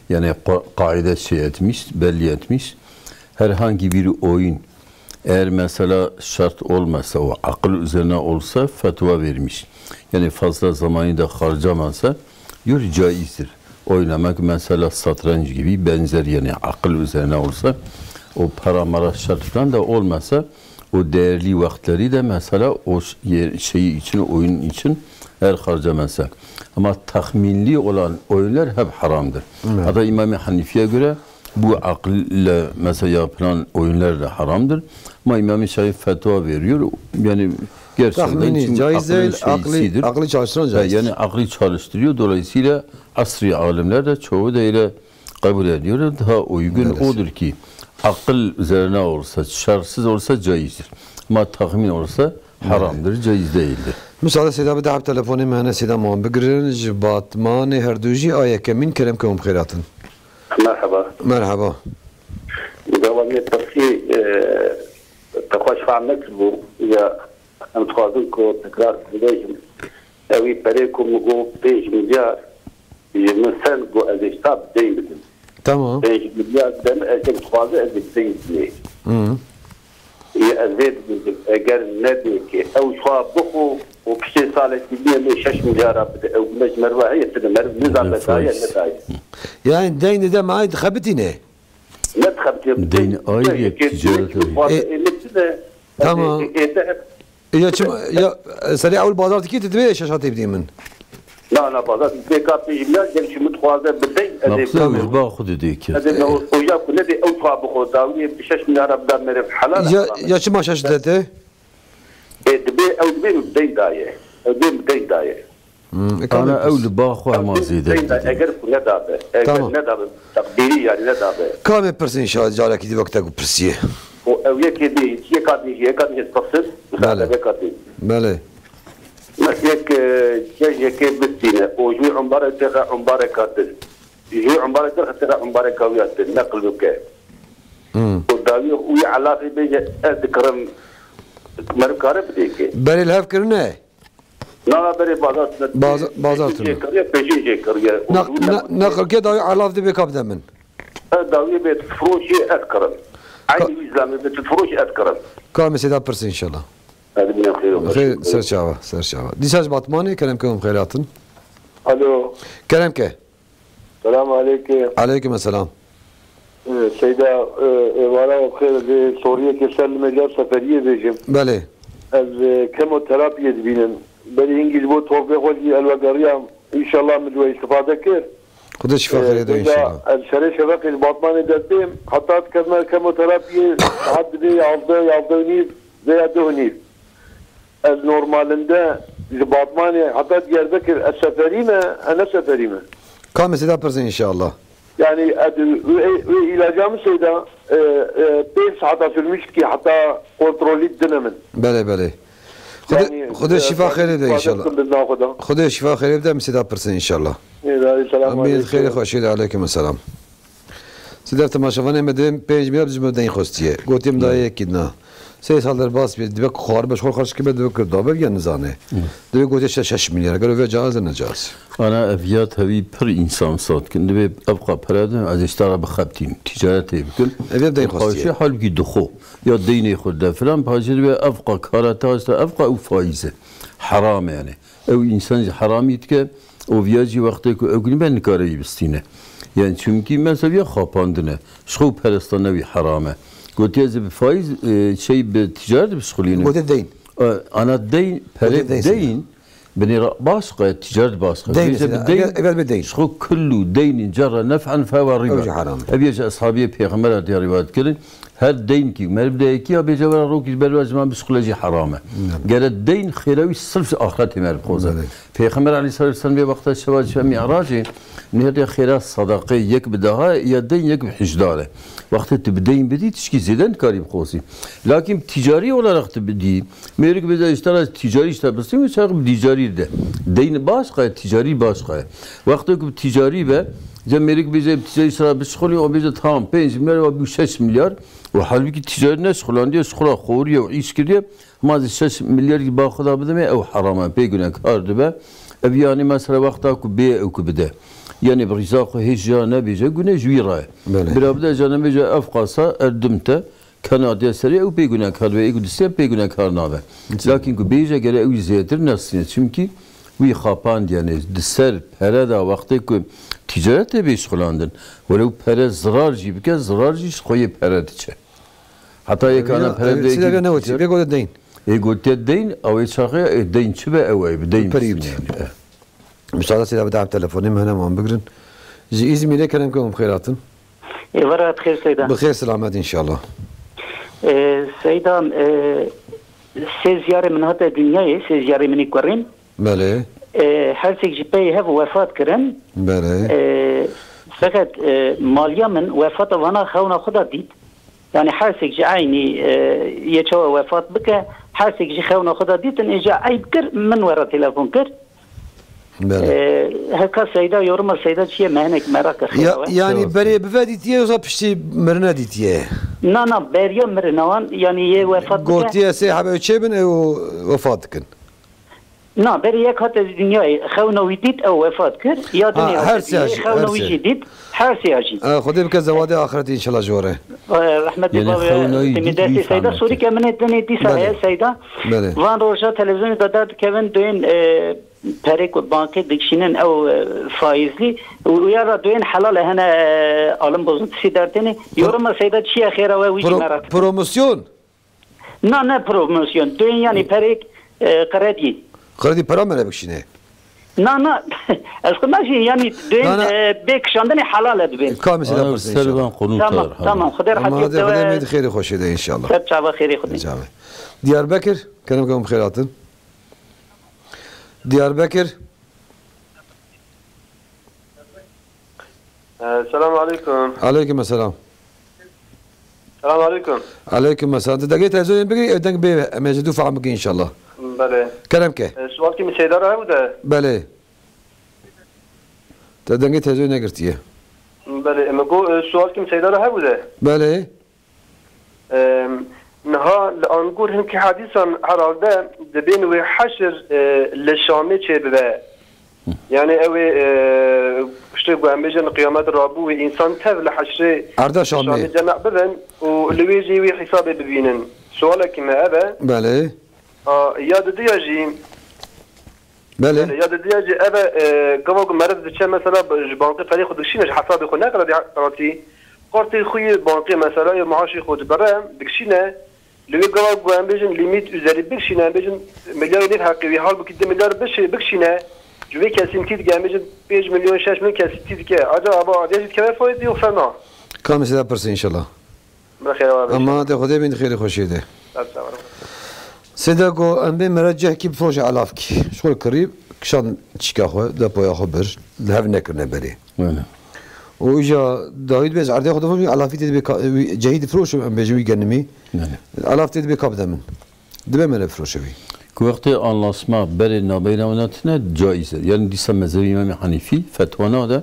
yani ka- kaide şey etmiş, belli etmiş. Herhangi bir oyun eğer mesela şart olmasa, o akıl üzerine olsa fetva vermiş. Yani fazla zamanı da harcamasa diyor caizdir. Oynamak mesela satranç gibi benzer yani akıl üzerine olsa o para mara şart falan da olmasa o değerli vakitleri de mesela o ş- yer, şeyi için, oyun için her harcamasa. Ama tahminli olan oyunlar hep haramdır. Evet. Hatta İmam-ı Hanifi'ye göre bu akılla mesela yapılan oyunlar da haramdır. Ama İmam-ı Şafii fetva veriyor. Yani gerçekten Tahmini çünkü caiz akılın değil, aklı, şeysidir. Aklı çalıştıran Ha, caiz. Yani aklı çalıştırıyor. Dolayısıyla asri alimler de çoğu da öyle kabul ediyor. Daha uygun Evet. odur ki akıl üzerine olsa, şartsız olsa caizdir. Ama tahmin olsa haramdır, caiz değildir. Müsaade Seyda, bir daha telefonê me hene, Seyda, me wan bigirin. Ji Batmanê her du jî a yekemîn, kerem ke hûn bi xêr hatin. Merhaba. Merhaba. Dawa me pirsî, e, te xweş fehmet bû ya em dixwazin ku tekrar bibêjim. Ewî perê ku min got pênc milyar ji min sen ku ez ê ji te bi deyn bidim. Tamam. Pênc milyar dem ez ê dixwazim ez ê bi deyn bidê. Hı. Yê ez vê dibêjim, eger nebê ki ew ji xwe bixwe û piştê salekî bîye lê şeş milyara bide, ew gule ji meriva heye tune, meriv nizabe daye, nedaye. Yani deyn dide me ay dixebitîne. Ne dixebitîne. Deyn ayrı ticaret. E, tamam. E, e, e, e, Ya çim, ya, e, serê ewl bazar dikî, tu divê şeş hatê bidî min. Na, na, bazar dikî, ka pênc milyar, gel çi min dixwaze bidey, ez ê Maqsud ji ba xwe didê ki. Ez ê me o, o ya ku nedê ew xwa bixwe, dawiyê bi şeş milyara bida meriv, helal Ya, e. Ya çima şeş dide te? E, dibê, ew dibê min deyn daye. Ew dibê min deyn daye. Hmm, e, Ana kamê ew pirs- li ba xwe hema Ew zêde deyn daye, didê. Eger ku nedabe, eger Tamam. nedabe, teqdîrî yani nedabe. Kamê pirsên şa carekî di wekte ku pirsiye. O ew yekê dê, yeka dê, yeka dê pirsin. Bele. Yeka dê. Bele. Mes yek, e, cejekê bistîne. O jû umbare texe umbare katin. Jû umbare texe texe umbare kawiyatin. Neqil bike. Hmm. O dawi uy alafi bêje ez dikirim. Meriv kare bidê ki. Berê li hev kirine? Na, na, berê bazar tune. Baza-, bazar tune. Jê kiriye, pêşî jê kiriye. Na, na, na, qirke dawî alav dibe kap de min. Ez dawî bê firoşî ez kirim. Ka- Aynı izlamê bê tu firoşî ez kirim. Ka mesela pirs inşallah. Hadi bine xeyr olsun. Xeyr, ser çava, ser çava. Dîsa ji Batmanê, kerem ke hûn xeyr hatin. Alo. Kerem ke. Selam aleyke. Aleykum selam. Ee, Seyda, e, êvara we bixêr, ez ê soriyekê ser li medya seferiyê bêjim. Belê. Ez, e, kemoterapiyê dibînim. Berî hingî ji bo torbê xwe jî elwegeriyam. Înşallah min ji we îstifade kir. Xwedê şifa Ee, xêrê de Seyda, înşallah. Ez şerê şeveqê ji Batmanê derdêm. Heta dikevime kemoterapiyê, saet dibê yavdeh, yavdeh û nîv, vêya deh û nîv. Ez normalinde ji Batmanê heta Diyarbekir ez seferî me, ez ne seferî me. Kamê Seyda pirsê inşallah. Yani ez wê, wê ilaca min Seyda, e, e, pênc saeta sürmüş ki heta kontrolî dine min. Belê, belê. Xwedê, Yani, Xwedê e, şifa xêrê de inşallah. Xwedê şifa xêrê de em Seyda pirsê inşallah. Ê, selam Amîn, aleykum. Xêrê xweşî de aleykum selam. Seyda temaşevanê me divê pênc milyar ji me deyn xwestiye. Gotiye min dayê yekî na. Sê sal derbas bê, dibe ku xwar be, ji xwe xerc kibe, dibe ku dabe ya nizane. Hı. Dibe gotiye şeş milyar. Gelo vê caiz e, ne caiz? Ana ev ya tevî pir însan sat kin. Dibe ev qa pere de ez ê ji te re bixebitînim. Ticaretê bikim. Ev ya deyn xwestiye. Paşê halbikî dixo. Ya deynê xwe de filan, paşê dibe ev qa kara te, ev qa ew faiz e. Heram e yani. Ew însan jî heramî dike, û viya jî wextê ku ew gulî ben nikare wî bistîne. Yani çimkî mesela viya xapandine, ji xwe perestane wî heram e. Gotiye ez ê bi faiz, e, şey bi ticaret bişxulînim. Gote deyn. E, ana deyn, Gote perê deyn deyn, sene. Binê ra baş qe, ticaret baş qe. Deyn Bêje mesela, bi deyn, eger, eger bi deyn. Ji xwe kullu deynin cerre nef'en fehuve riba. Ew jî heram e. Ev yê ji eshabiyê pêxembera diye rivayet kirin. Her deynkî, meriv deyekî ya bêje were rokî ji ber we ji me bişxule jî heram e. Gere deyn xêra wî sirf ji axretê meriv xweze. Belê. Pêxember aleyhissalatu vesselam vê wexta şeva ji Mi'racê nêrê xêra sadaqê yek bi daha ya deyn yek bi hîjdar e. Wextê tu bi deyn bidî tişkî zêde nikarî bixwazî. Lakin ticarî olarak tu bidî, mêrik bide ji te re ticarî ji te bistî, wî çax bi ticarî de. Deyn başqa ye, ticarî başqa ye. Wextê ku bi ticarî be, ca mêrik bêje bi ticarî sera bişixulî, o bêje tamam pênc milyar, o bû şeş milyar. Û halbûkî ticarî neşixulandiye, şixula xorî ye û îş kiriye. Ma zî şeş milyar jî ba xwe da bidime, ew heram e, pê gunekar dibe. Ev yanî mesela wexta ku bê ew ku bide. Yanî bi rîza xwe hêj ya nebêje, gune ji wî re ye. Belê. Bira bide ca nebêje ev qasa erdim te. Kena diye serê ew pê gunekar be, ê ku distê pê gunekar nabe. Lakin ku bêje gere ew zêtir nesîne. Çimkî wî xapandiye, yanî di ser pere de wextê ku ticaret tê bê şixulandin. Welew pere zirar jî bike, zirar jî ji xwe yê pere diçe. Heta yek ana pere bide. Sî de ne wetî, bê gote deyn. Ê gotiye deyn, ew ê çaxê, ê deyn çi be ew ê bi deyn. Perî bîne yanî. Eh. Müsaade sî de bide telefonê me hene wan bigrin. Ji Îzmîrê kerem ke hûn bi xêr hatin. Ê, vera xêr Seyda. Bi xêr selamet înşallah. Ê, Seyda, ê, sê ziyarê min hate dinyayê, sê ziyarê min ê kurîn. Belê. Ê, her sêk ji pey hev wefat kirin. Belê. Ê, feqet, ê, maliya min wefata vana xewna xwe da dît. Yani her sêk ji eynî, ê, yê çawa wefat bike, her sêk ji xewna xwe da dîtin, ê, ca eyb kir, min we re telefon kir. Belê. Ee, heka Seyda, yoruma Seyda çi ye? Me hinek merak e, xêra we. Ya, yanî berê bive dîtiye, yoksa piştî mirine dîtiye? Na, na, beriya mirina wan, yanî yê wefat bike. Gotiye sê hebe çê bin, ew wefat dikin. Na, berê yek hate dinyayê, xewna wî dît, ew wefat kir. Ya dinê hate dinyayê, xewna wî jî dît, her sê ya jî. Ee, Xwedê bike zewade axireti înşallah ji we re. Ee, rehmetê bavê Semî destê Seyda, sorîke min ê dinê dîsa heye Seyda. Belê. Van roja televizyonê de derdikevin, doyên, e, perê ku bankê dikişînin ew, e, faîzlî û ya ra doyên helal e hene, e, alim bozin tisî dertêne. Yoruma Seyda çi ye xêra we wî jî merak. Promosyon? Na, ne promosyon. Doyên yanî perêk, e, kredî. Kredî pera me re bikişîne. Na, na. Ez xwe naşî yanî doyên, e, bê kişandinê helal e dibên. Ka mesela pirsên inşallah. Tamam, tamam. Xwedê rehetiyê bide we. Xwedê me di xêrê xweşê de inşallah. Ser çava xêrê Xwedê. Diyarbekir, kerem kerem xêr hatin. Diyarbekir. Ee, Selamun aleyküm. Aleyküm selam. Selamun aleyküm. Aleyküm selam. Tu dengê televizyonê bigirî, ev deng bê, em ê ji dû fehm bikin inşallah. Belê. Kerem ke. Ee, sualkî min Seyda re hebû de. Belê. Te dengê televizyonê negirtiye. Belê. Em go, e, sualkî min Seyda re hebû de. Belê. Em, niha li angor hinkî hedîsan herhalde dibên wê heşir, e, li Şamê çêbibe. Yani ew ê, e, piştî ku em bêjin qiyamet rabû wê însan tev li heşrê Şamê cem bibin û li wê jî wê hesabê bibînin. Sualekî me ev e. Belê. A, ya didiya jî, Belê. Belê, ya didiya jî ev e, e, gava ku meriv diçe mesela b-, ji bankê perê xwe dikişîne, ji hesabê xwe ne qeretî, qeretî. Kartê xwe yê bankê mesela yê maaşê xwe dibere, dikişîne. Li wê gava ku em bêjin lîmît üzerî bikişîne, em bêjin milyarê nêv heqê wî, halbûkî du milyar bişê-, bikişîne. Ji wê kesîntî dike, em bêjin pênc milyon, şeş milyon kesîntî dike. Aca ava adiya jî dikeve faydê yoksa na? Ka mesela pirsê inşallah. Bi xêr ve. Emanetê Xwedê bin, xêrê xweşiyê de. Ser çavan. Sêda go, em bê mere cehkî bifroşe elavkî. Ji xwe kirî, kişand çîka xwe, depoya xwe bir, li hev nekirine berê. Öyle. Û îja dawî dibe, ez erdê xwe difroşim, elavkî tê dibe ka-, wî cehî difroşim, em bêjin wî genimî. Öyle. Elav tê dibe ka bide min. Dibe me re firoşe wî. Ku wextê anlaşma berê navbeyna wana tine caiz e. Yani dîsa mezhebê Îmamê Hanîfî fetwa nade.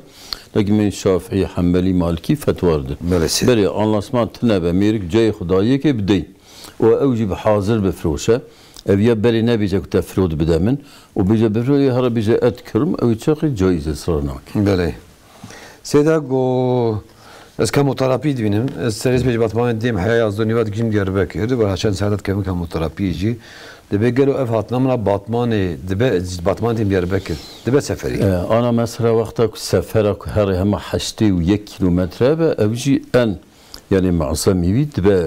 Lakin me Şafîî, Hembelî, Malikî fetwa didin. Belê sê. Berê anlaşma tine be, mêrik cayê xwe dayiyekê bidey. Û ew jî bi hazir bifiroşe. Ev ya berê nebêje ku te firod bide min. Û bêje bifirod, ya here bêje et kirim, ew çaxê caiz e, sira nake. Belê. Seyda go, ez kemoterapî dibînim. Ez serê ji Batmanê dêm heya yazdeh nîva dikişim Diyarbekir. Ber çend saet dikevim kemoterapiyê jî. Dibê gelo ev hatina min a Batmanê, dibe, ji Batmanê dêm Diyarbekir. Dibe seferî. E, ana mesela wexta ku sefera ku herê hema heştê û yek kîlometre be, ev jî en, yani muazemî wî dibe,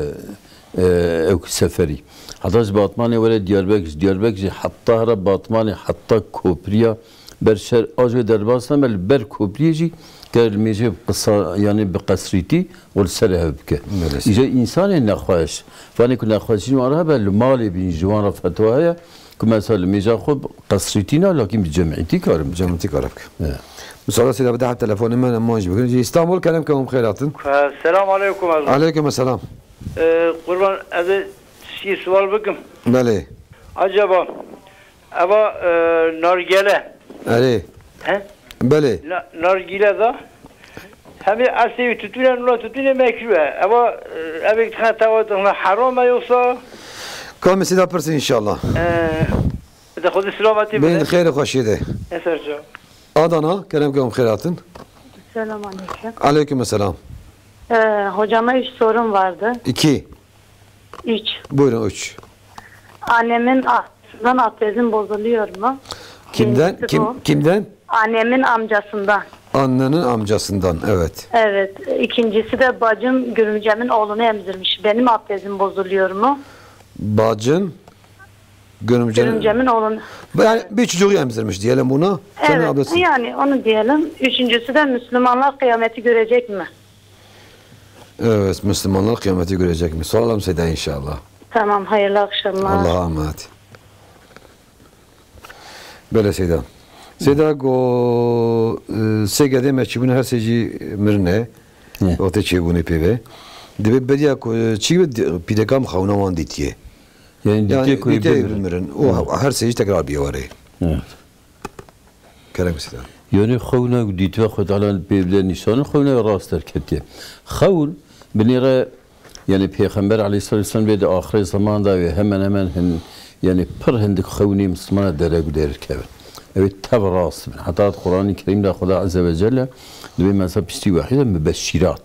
e, ew ku seferî. Heta ji Batmanê were Diyarbekir, ji Diyarbekir jî heta here Batmanê, heta kopriya Ber şer a ji wê derbas nebe, li ber kopriyê jî ger li mêjê bi qisa, yanî bi qesrîtî û li ser hev bike. Belê. Îja însanê nexweş. Vanê ku nexweşî wan re hebe, li malê bîn ji wan re fetwa heye ku mesela li mêja xwe bi qesrîtî ne, lakin bi cemîtî karin bike. Cemîtî kare bike. Evet. Misala sê de bi daha telefonê me, em wan jî bigirin. Ji Îstanbul kerem ke hûn bi xêr hatin. Selamun aleyküm. Aleyküm selam. Ee, Qurban, ez ê tiştî sual bikim. Belê. Acaba Eva, e, nargile. Erê. He? Belê. Na-, nargile da. Hemê esê wî tutûne, nûna tutûne mekruh e. Eva, e, evê tixine teva tixine heram e yoksa? Kamê sêda pirsin inşallah. E, de Xwedê selametî Bên bide. Xêr û xweşiyê de. Ne ser can. Adana, kerem ke hûn xêr hatin. Selam aleyküm. Aleyküm selam. Ee, hocama üç sorum vardı. İki. Üç. Buyurun, üç. Annemin amcasından abdestim bozuluyor mu? Kimden? Birincisi Kim, bu. Kimden? Annemin amcasından. Annenin amcasından, evet. Evet. İkincisi de bacım görümcemin oğlunu emzirmiş. Benim abdestim bozuluyor mu? Bacın görümcenin... Görümcemin oğlunu. Yani bir çocuğu emzirmiş diyelim buna. Senin Evet, ablasın. Yani onu diyelim. Üçüncüsü de Müslümanlar kıyameti görecek mi? Evet, Müslümanlar kıyameti görecek mi? Soralım Seyda inşallah. Tamam, hayırlı akşamlar. Allah'a emanet. Belê Seyda. Seyda go, e, sê gedê me çîbûne her sê jî mirine. Ne? Wextê çêbûnê pê ve. Dibê beriya ku, e, çî be di-, pîrekan xewna wan dîtiye. Yani Yani dîtiye ku dîtiye bimirin. Bimirin. O Evet. her sê jî tekrar biye were. Evet. Kerem Seyda. Yani xewna ku dîtiye Xwedê Teala pê bide nîşan, xewna rast derketiye. Xewn binêre, yani Pêxember aleyhissalatu vesselam bê di axirê zeman de wê hemen hemen hin, yani pir hindik xewnê Mislimana derek û derkevin. Ew ê tev rast bin. Heta di Qur'anê Kerîm de Xweda Azze ve Celle dibê mesela piştî wehî de mübeşşirat.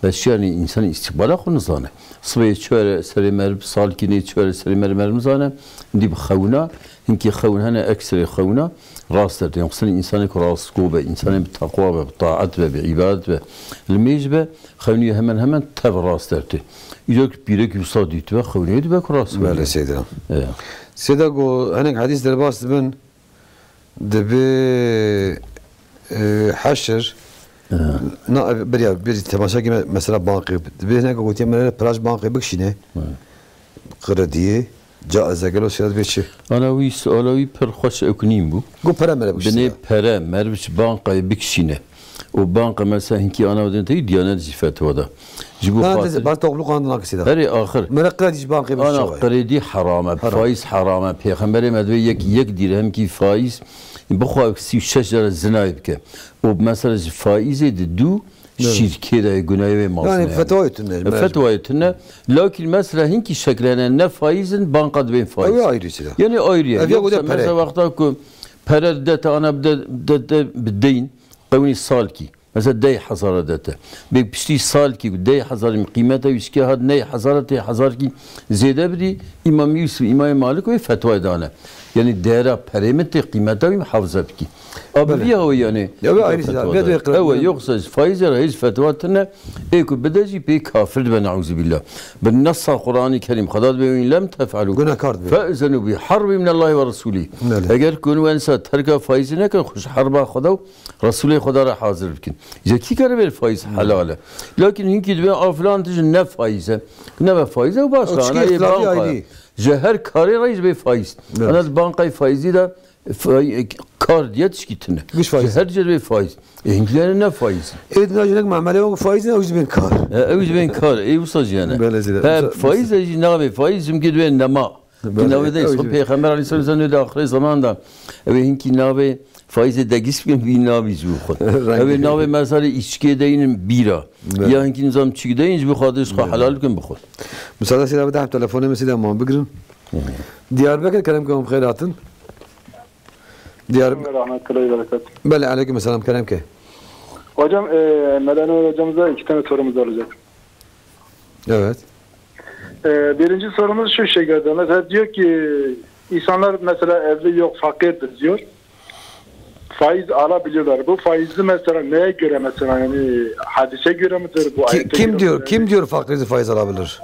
Beşşîr yani însan îstîqbala xwe nizane. Sibê çi were serê meriv, salkî nê çi were serê meriv, meriv nizane. Dî bi xewna, hinkî xewn hene, ekserê xewna rast dertê. Yoksa însanê ku rastgo be, însanê bi teqwa be, bi taet be, bi îbadet be, limêj be, xewnî hemen hemen tev rast dertê. Îcar ki pîrekî wisa dîtibe, xewnê dibe ku rast Belê were. Seyda. E. Seyda go, hinek hedîs derbas dibin, Dibe, e, heşir, Ha. na, beriya, bir temaşa kime, mesela banqê, dibe hinek gotiye me piraj banqê bikişîne. Ha. Krediyê, caize gelo seyda dibe çi? Ana wî suala wî pir xweş ew ku nîn bû. Go pere mere bikişîne. Binê pere, meriv ji banqayê bikişîne. Û banka mesela hinkî ana din tey Diyanet jî fetwa da. Ji bo Na, xatir bar toxluqan nakisî da. Herê axir. Mera qredî ji bankê Ana bişewe. Qredî heram e, Heram. Faiz heram e. Pêxemberê me divê yek, yek dîrhemkî faiz bixwe sî û şeş cara zinayê bike. Û mesela ji faizê di dû Evet. şîrkê de gunayê wê maz Yani ne yani. Fetwayê tune, E, mecbur. Fetwayê tune. Lakin mesela hinkî şekil hene ne faizin, banka dibên faiz. Ew ê ayrı şey. Yani ayrı. Ev ya Yoksa bu da pere. Mesela wexta ku pere de te ana de, de, de, bi deyn, qewnî salkî. Mesela deh hezara de te. Bê piştî salkî ku deh hezarî qîmeta wî şikê hat neh hezara tê hezarkî zêde bidî, Îmam Yûsif, Îmamê Malik wê fetwayê dane. Yanî değera perê min tê qîmeta wî muhafaza bikî. A bi Belê. Vî hawî yanî Ya, wê ayrı fetwa şey, da. Vê de Ew e, yoksa ji faizê re hêj fetwa tine, ê ku bide jî pê kafir dibe, neuzubîllah. Bi nesa Qur'anî Kerîm, Xweda dibe wî lem tef'elû. Gunehkar dibe. Fe'zenu bi harbin minallahi ve rasulî. Belê. Eger ku wensa terka faizê nekin, xwe ji herba Xweda û Resulê Xweda re hazir bikin. Ji kî kare bê faiz helal e. Lakin hinkî dibê, a filan tijî ne faiz e. Ne be faiz e û baş O be, çikî ana yê ixtilafî banka ayrî. Ye. Ji her karê re jî bê faiz. Evet. Ana di bankayê faizî de fai-, kar diye tişkî tine. Giş faiz. Ji her cihê bê faiz. E, hinkî ne faiz. Ê dina jinek memele o faiz ne, o jî bên kar. E, ew jî bên kar. Ê wisa jî hene. Belê zêde. He, Wisa, faiz wisa. E jî nabê faiz, çimkî dibê nema. Belê, Navê de ew jî. Pêxember aleyhisselam zanê de axirê zaman de. Ew ê hinkî navê faîzê degîs bikin, wî navî ji xwe. Rengî. Ew ê navê mesela îçkê deynin bîra. Belê. Ya hinkî nizam çik deyin ji bo xwe, ji xwe Belê. Helal bikin bixwin. Müsaade seyda bide, telefonê min seyda man bigirin. Hı. Diyarbekir, kerem ke hûn xêr hatin. Diyar- Rahmetullahi ve berekatuhu. Belê, aleyküm selam, kerem ke. Hocam, e, Melaner hocamıza iki tane sorumuz olacak. Evet. Ee, birinci sorumuz şu şekilde. Mesela diyor ki insanlar mesela evli yok, fakirdir diyor. Faiz alabiliyorlar. Bu faizi mesela neye göre mesela, yani hadise göre midir? Bu Ki-, ayete kim göre diyor, midir? Kim diyor fakir faiz alabilir?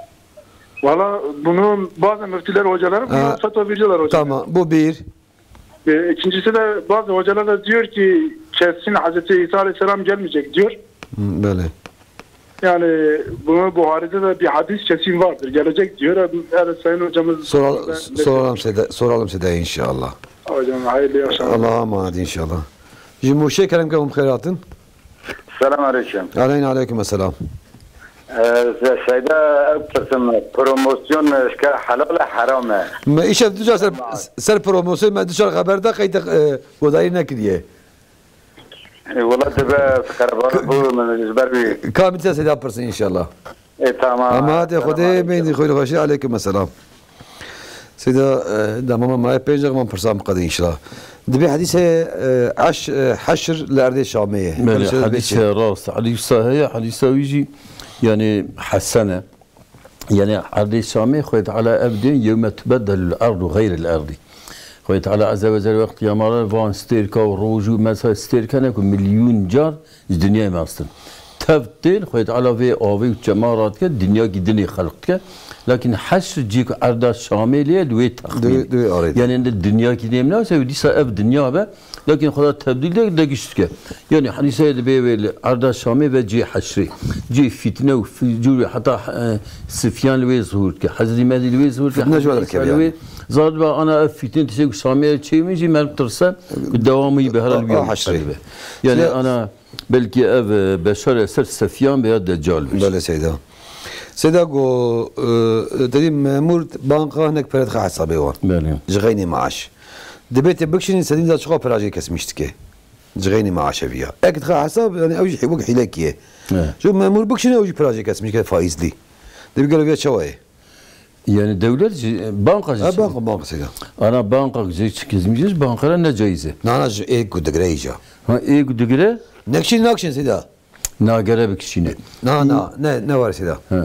Valla bunu bazı müftüler, hocalar bunu Ha, fetva veriyorlar hocam. Tamam, bu bir. E, ikincisi de bazı hocalar da diyor ki kesin Hazreti İsa Aleyhisselam gelmeyecek diyor. Hı, belê. Yani bunu Buhari'de de bir hadis kesin vardır. Gelecek diyor. Evet, Sayın Hocamız Soral-, ben- soralım size, soralım size inşallah. Hocam hayırlı akşamlar. Allah'a emanet inşallah. Ji Mûşê kerem ke hûn xêr hatin. Selam aleyküm. Aleyna aleyküm selam. E, Seyda, ew pirsim, promosyon, e, şke helal e, heram e? Me îşev du car ser, ser promosyon me du car xeber da qeyde, e, godarî nekiriye. E, wela dibe qerebar bû, min ji ber wî. Ka min te Seyda pirsin inşallah. E, tamam. Ama hadi Xwedê, meydi xweyr xweşî, aleykum selam. Seyda, e, dema me maye pênc, man pirsa min qedî inşallah. Dibê hedîse, e, eş-, e, heşr li erdê Şamê ye. Belê, Pirsa hedîse neçe? Rast. Hedîsa heye, hedîsa wî jî, yani, hesen e. Yani, erdê Şamê, Xwedê Teala ev dê, "Yewme tubeddelul erdu xeyril erdi." Xwedê Teala Azze ve Celle wextî ya mala van stêrka û roj û mesela stêrka ne ku milyûn car ji dinyayê me astin. Tev tên, Xwedê Teala vê avê û çema radike, dinyakî dinê xelq dike. Lakin heşr cî ku erda Şamê lê ye, di wê texmîn. Di wê, di wê arê de. Yani, indi dinyakî nêm nase, dîsa ev dinya be, lakin Xweda tebdîl de, de giş dike. Yani, Hîsayê dibê wê li erda Şamê ve cê heşrê. Cê fîtne û fi-, cûrê heta, e, Sifyan li wê zuhûr dike. Hezrî Mehdî li wê zuhûr dike. Fitne ji we Hezrî Îsa derkeve li wê yani. Zad be ana ev fîtne tiştê ku Şamê çê min jî merv tirse, ku dewamî be hera li wî O heşrê. Be. Yani Seyda ana belkî ev, e, Beşar Esed Sefyan be ya Deccal be. Belê Seyda. Seyda go, e, te dî memûr banka hinek pere dixe hesabê wan. Belê. Ji xeynî maaş. Dibê te bikişînî sedîn da çiqa pira jê kesmîş dike. Ji xeynî maaşe viya. Ek dixe hesab, yani ew jî wek hîlekî ye. Evet. Ji memûr bikişîne ew jî pira jê kesmîş dike faîzlî. Dibê gelo viya çawa ye? Yani dewlet jî, banka jî Ha, çi? Banka, banka Seyda. Ana banka jî çi kesmîş, banka ne caiz e. Na, na, ji ê ku digre îca. Ha, ê ku digre? Nekşîn nakşin Seyda. Nagere bikişîne. Na, na, ne, ne var Seyda. He.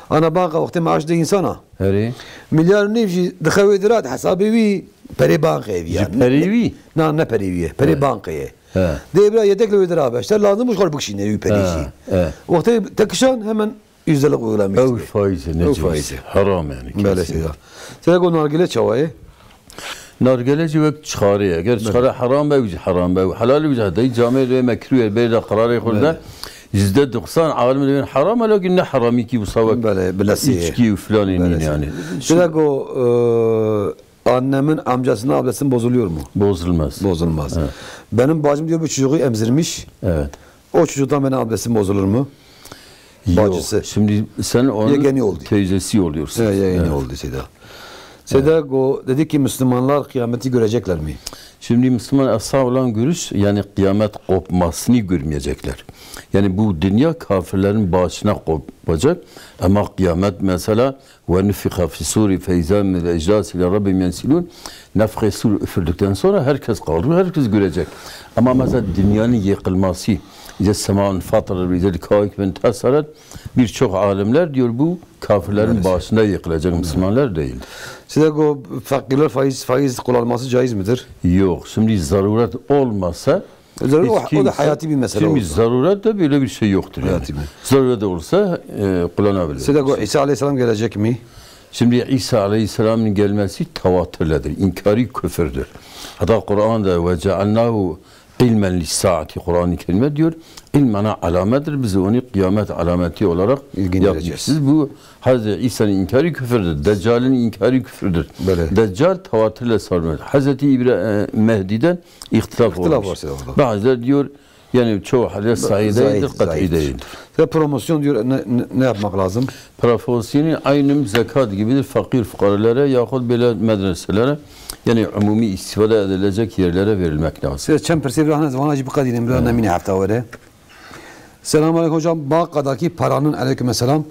Ana banka wextê maaş de insana. Herê. Milyar nîv jî dixe wê dirat hesabê wî perê bankê ev Ji ya. Perê wî? Na, ne perê wî ye. Perê He. Bankê ye. He. Dê bira yedek li wê dira beşte lazim û ji xwe bikişîne wî perê He, jî. He. Wextê te kişan hemen yüzdelik uygulamış. Ew faiz e, ne Ew caiz. Faiz e. Heram yani, Belê kesin. Seyda. Seyda go nargile çawa ye? Nargile jî wek çixarê ye. Eger Belê. Çixare heram be, ew jî heram be. Ew helal, ew jî hedey camê de mekruh ye. Bê de qirarê xwe de Belê. Yüzde doksan alim dibên heram e, lakin ne heramî ki wisa wek Belê, bilesî ye. İçki û filanê Belê. Nîn yani. Seyda go, e, annemin amcasının abdestin bozuluyor mu? Bozulmaz. Bozulmaz. Evet. Benim bacım diyor bu çocuğu emzirmiş. Evet. O çocuktan benim abdestim bozulur mu? Yok. Bacısı. Şimdi sen onun Yegeni oldu. Teyzesi oluyorsun. Evet, yegeni Evet. Oldu Seyda. Seyda go dedi ki Müslümanlar kıyameti görecekler mi? Şimdi Müslüman esa olan görüş, yani kıyamet kopmasını görmeyecekler. Yani bu dünya kafirlerin başına kopacak. Ama kıyamet mesela "Ve nufiha fi suri fe izâ min el ecdâsi ile rabbim yensilûn." Nefxe sur üfürdükten sonra herkes kalkıyor, herkes görecek. Ama mesela dünyanın yıkılması, ize semaun fatarat, ize kawakibin tesarat, birçok alimler diyor bu kafirlerin Maalesef. Başına yıkılacak, Müslümanlar değil. Seyda go fakirler faiz, faiz kullanması caiz midir? Yok, şimdi zaruret olmasa Zaruret o, Hiç o da kimse, hayati bir mesele şimdi olsa. Zaruret de böyle bir şey yoktur yani. Hayati bir. Zaruret olsa, e, kullanabilir. Seyda go İsa aleyhisselam gelecek mi? Şimdi İsa aleyhisselamın gelmesi tevatürledir. İnkari küfürdür. Hatta Kur'an'da "Ve cealnahu ilmen lis-saati", Kur'an-ı Kerim'e diyor, ilmana alamettir. Biz onu kıyamet alameti olarak İlginç yapmışız. Vereceğiz. Bu Hazreti İsa'nın inkari küfürdür. Deccal'in inkari küfürdür. Böyle. Deccal tevatürle sarmıyor. Hazreti İbra-, e, Mehdi'den ihtilaf İhtilaf olmuş. Var Seyda orada. Bazıları diyor, yani çoğu hadis sahih Zayıf, değildir, kat'i zayıftır. Değildir. Ve promosyon diyor, ne, ne, ne yapmak lazım? Promosyonu aynı zekat gibidir. Fakir fukarelere yahut böyle medreselere, yani umumi istifade edilecek yerlere verilmek lazım. Seyda çend pirsê bir hane zivana jî biqedînin, bir Evet. Nemîne hefta were. Selamun aleyküm hocam. Bankadaki paranın, aleyküm selam.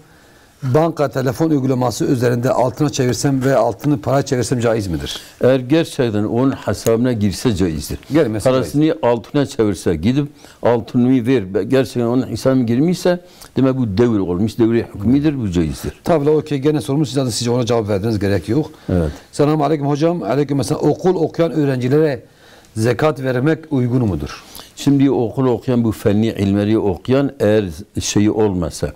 Banka telefon uygulaması üzerinde altına çevirsem ve altını para çevirsem caiz midir? Eğer gerçekten onun hesabına girse caizdir. Gel mesela Parasını altına çevirse, gidip altını ver, gerçekten onun hesabına girmişse, demek bu devir olmuş, devri hükmüdür, bu caizdir. Tabi o ki gene sormuş, zaten siz ona cevap verdiniz, gerek yok. Evet. Selamun aleyküm hocam. Aleyküm selam. Okul okuyan öğrencilere zekat vermek uygun mudur? Şimdi okul okuyan, bu fenni ilmleri okuyan eğer şeyi olmasa,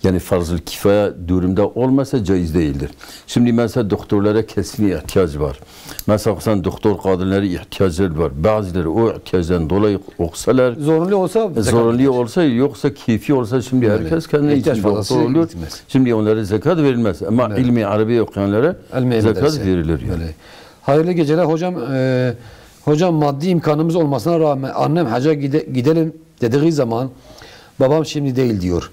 yani farz-ı kifaya durumda olmasa caiz değildir. Şimdi mesela doktorlara kesin ihtiyaç var. Mesela sen doktor kadınları ihtiyacları var. Bazıları o ihtiyaçtan dolayı okusalar, Zorunlu olsa e, zekat zorunlu verir. Olsa, yoksa keyfi olsa şimdi Öyle. Herkes kendine İhtiyaç için fazlası doktor oluyor. Gitmez. Şimdi onlara zekat verilmez. Ama Evet. ilmi arabi okuyanlara İlmi zekat verilmesi. Verilir Yani. Öyle. Hayırlı geceler hocam. Ee, hocam, maddi imkanımız olmasına rağmen annem haca gide-, gidelim dediği zaman babam şimdi değil diyor.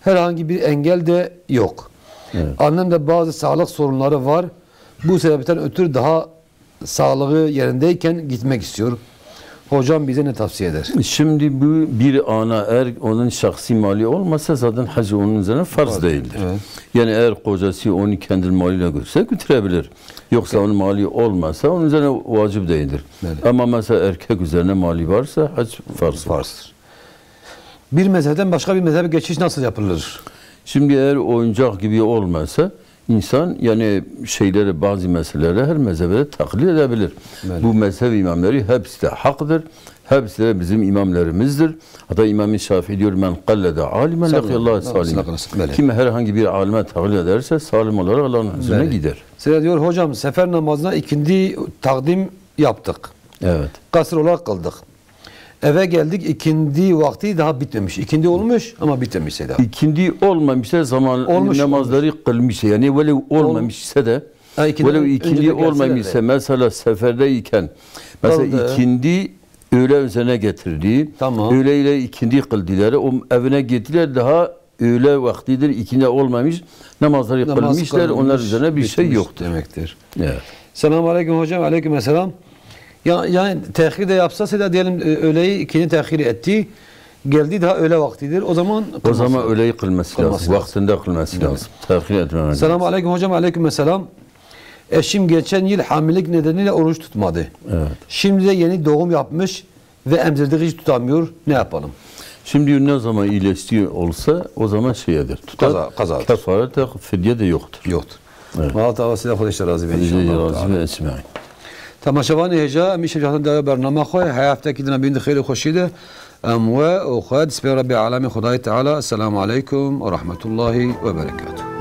Herhangi bir engel de yok. Evet. Annem de bazı sağlık sorunları var. Bu sebepten ötürü daha sağlığı yerindeyken gitmek istiyor. Hocam bize ne tavsiye eder? Şimdi bu bir ana, eğer onun şahsi mali olmasa zaten hac onun üzerine farz Farz, değildir. Evet. Yani eğer kocası onu kendi malıyla götürse götürebilir. Yoksa onun mali olmasa onun üzerine vacip değildir. Evet. Ama mesela erkek üzerine mali varsa hac farzdır. Farzdır. Bir mezhepten başka bir mezhebe geçiş nasıl yapılır? Şimdi eğer oyuncak gibi olmasa insan yani şeyleri bazı meseleleri her mezhebe de taklit edebilir. Evet. Bu mezhep imamları hepsi de haktır. Hepsi de bizim imamlarımızdır. Hatta İmam-ı Şafii diyor: "Men kallede alimen Sallallahu lakiyallahu aleyhi ve sellem." Salima." Kim herhangi bir alime taklit ederse salim olarak Allah'ın huzuruna Beli. gider. Seyda diyor, hocam sefer namazına ikindi takdim yaptık. Evet. Kasır olarak kıldık. Eve geldik, ikindi vakti daha bitmemiş. İkindi olmuş ama bitmemiş Seyda. İkindi olmamışsa zaman Olmuş, namazları kılmışsa yani velev olmamışsa da Ha, ikindi velev önce ikindi de gelse de. olmamışsa mesela seferdeyken mesela Kaldı. ikindi öğle üzerine getirdi. Tamam. Öğle ile ikindi kıldılar. O evine gittiler daha öğle vaktidir, ikindi olmamış. Namazları Namaz kılmışlar. Onlar kılmış, üzerine bir şey bitmiş yoktur. demektir. Evet. Selamun aleyküm hocam. Aleyküm selam. Ya, yani tehir de yapsa Seyda diyelim e, öğleyi ikindi tehir etti. Geldi daha öğle vaktidir. O zaman O kılması zaman lazım. öğleyi kılması Kılması lazım. lazım. Vaktinde kılması Evet. lazım. Tehir etmemek Selamun lazım. aleyküm hocam. Aleyküm selam. Eşim geçen yıl hamilelik nedeniyle oruç tutmadı. Evet. Şimdi de yeni doğum yapmış ve emzirdik, hiç tutamıyor. Ne yapalım? Şimdi ne zaman iyileşti olsa o zaman şey eder. Tutar. Kaza, kaza. Kefaret de, fidye de yoktur. Yoktur. Evet. Allah Teala size kardeşler razı olsun. Size inşallah razı Teala. olsun. Ecmaîn. Temaşevanê hêja, em îşev hatin dewa bernama xwe, her heftekî dina bîn di xêr û xweşî de. Em we û xwe dispê Rebbê Alemê Xwedayê Teala. Esselamu aleykum ve rahmetullahi ve berekatuhu.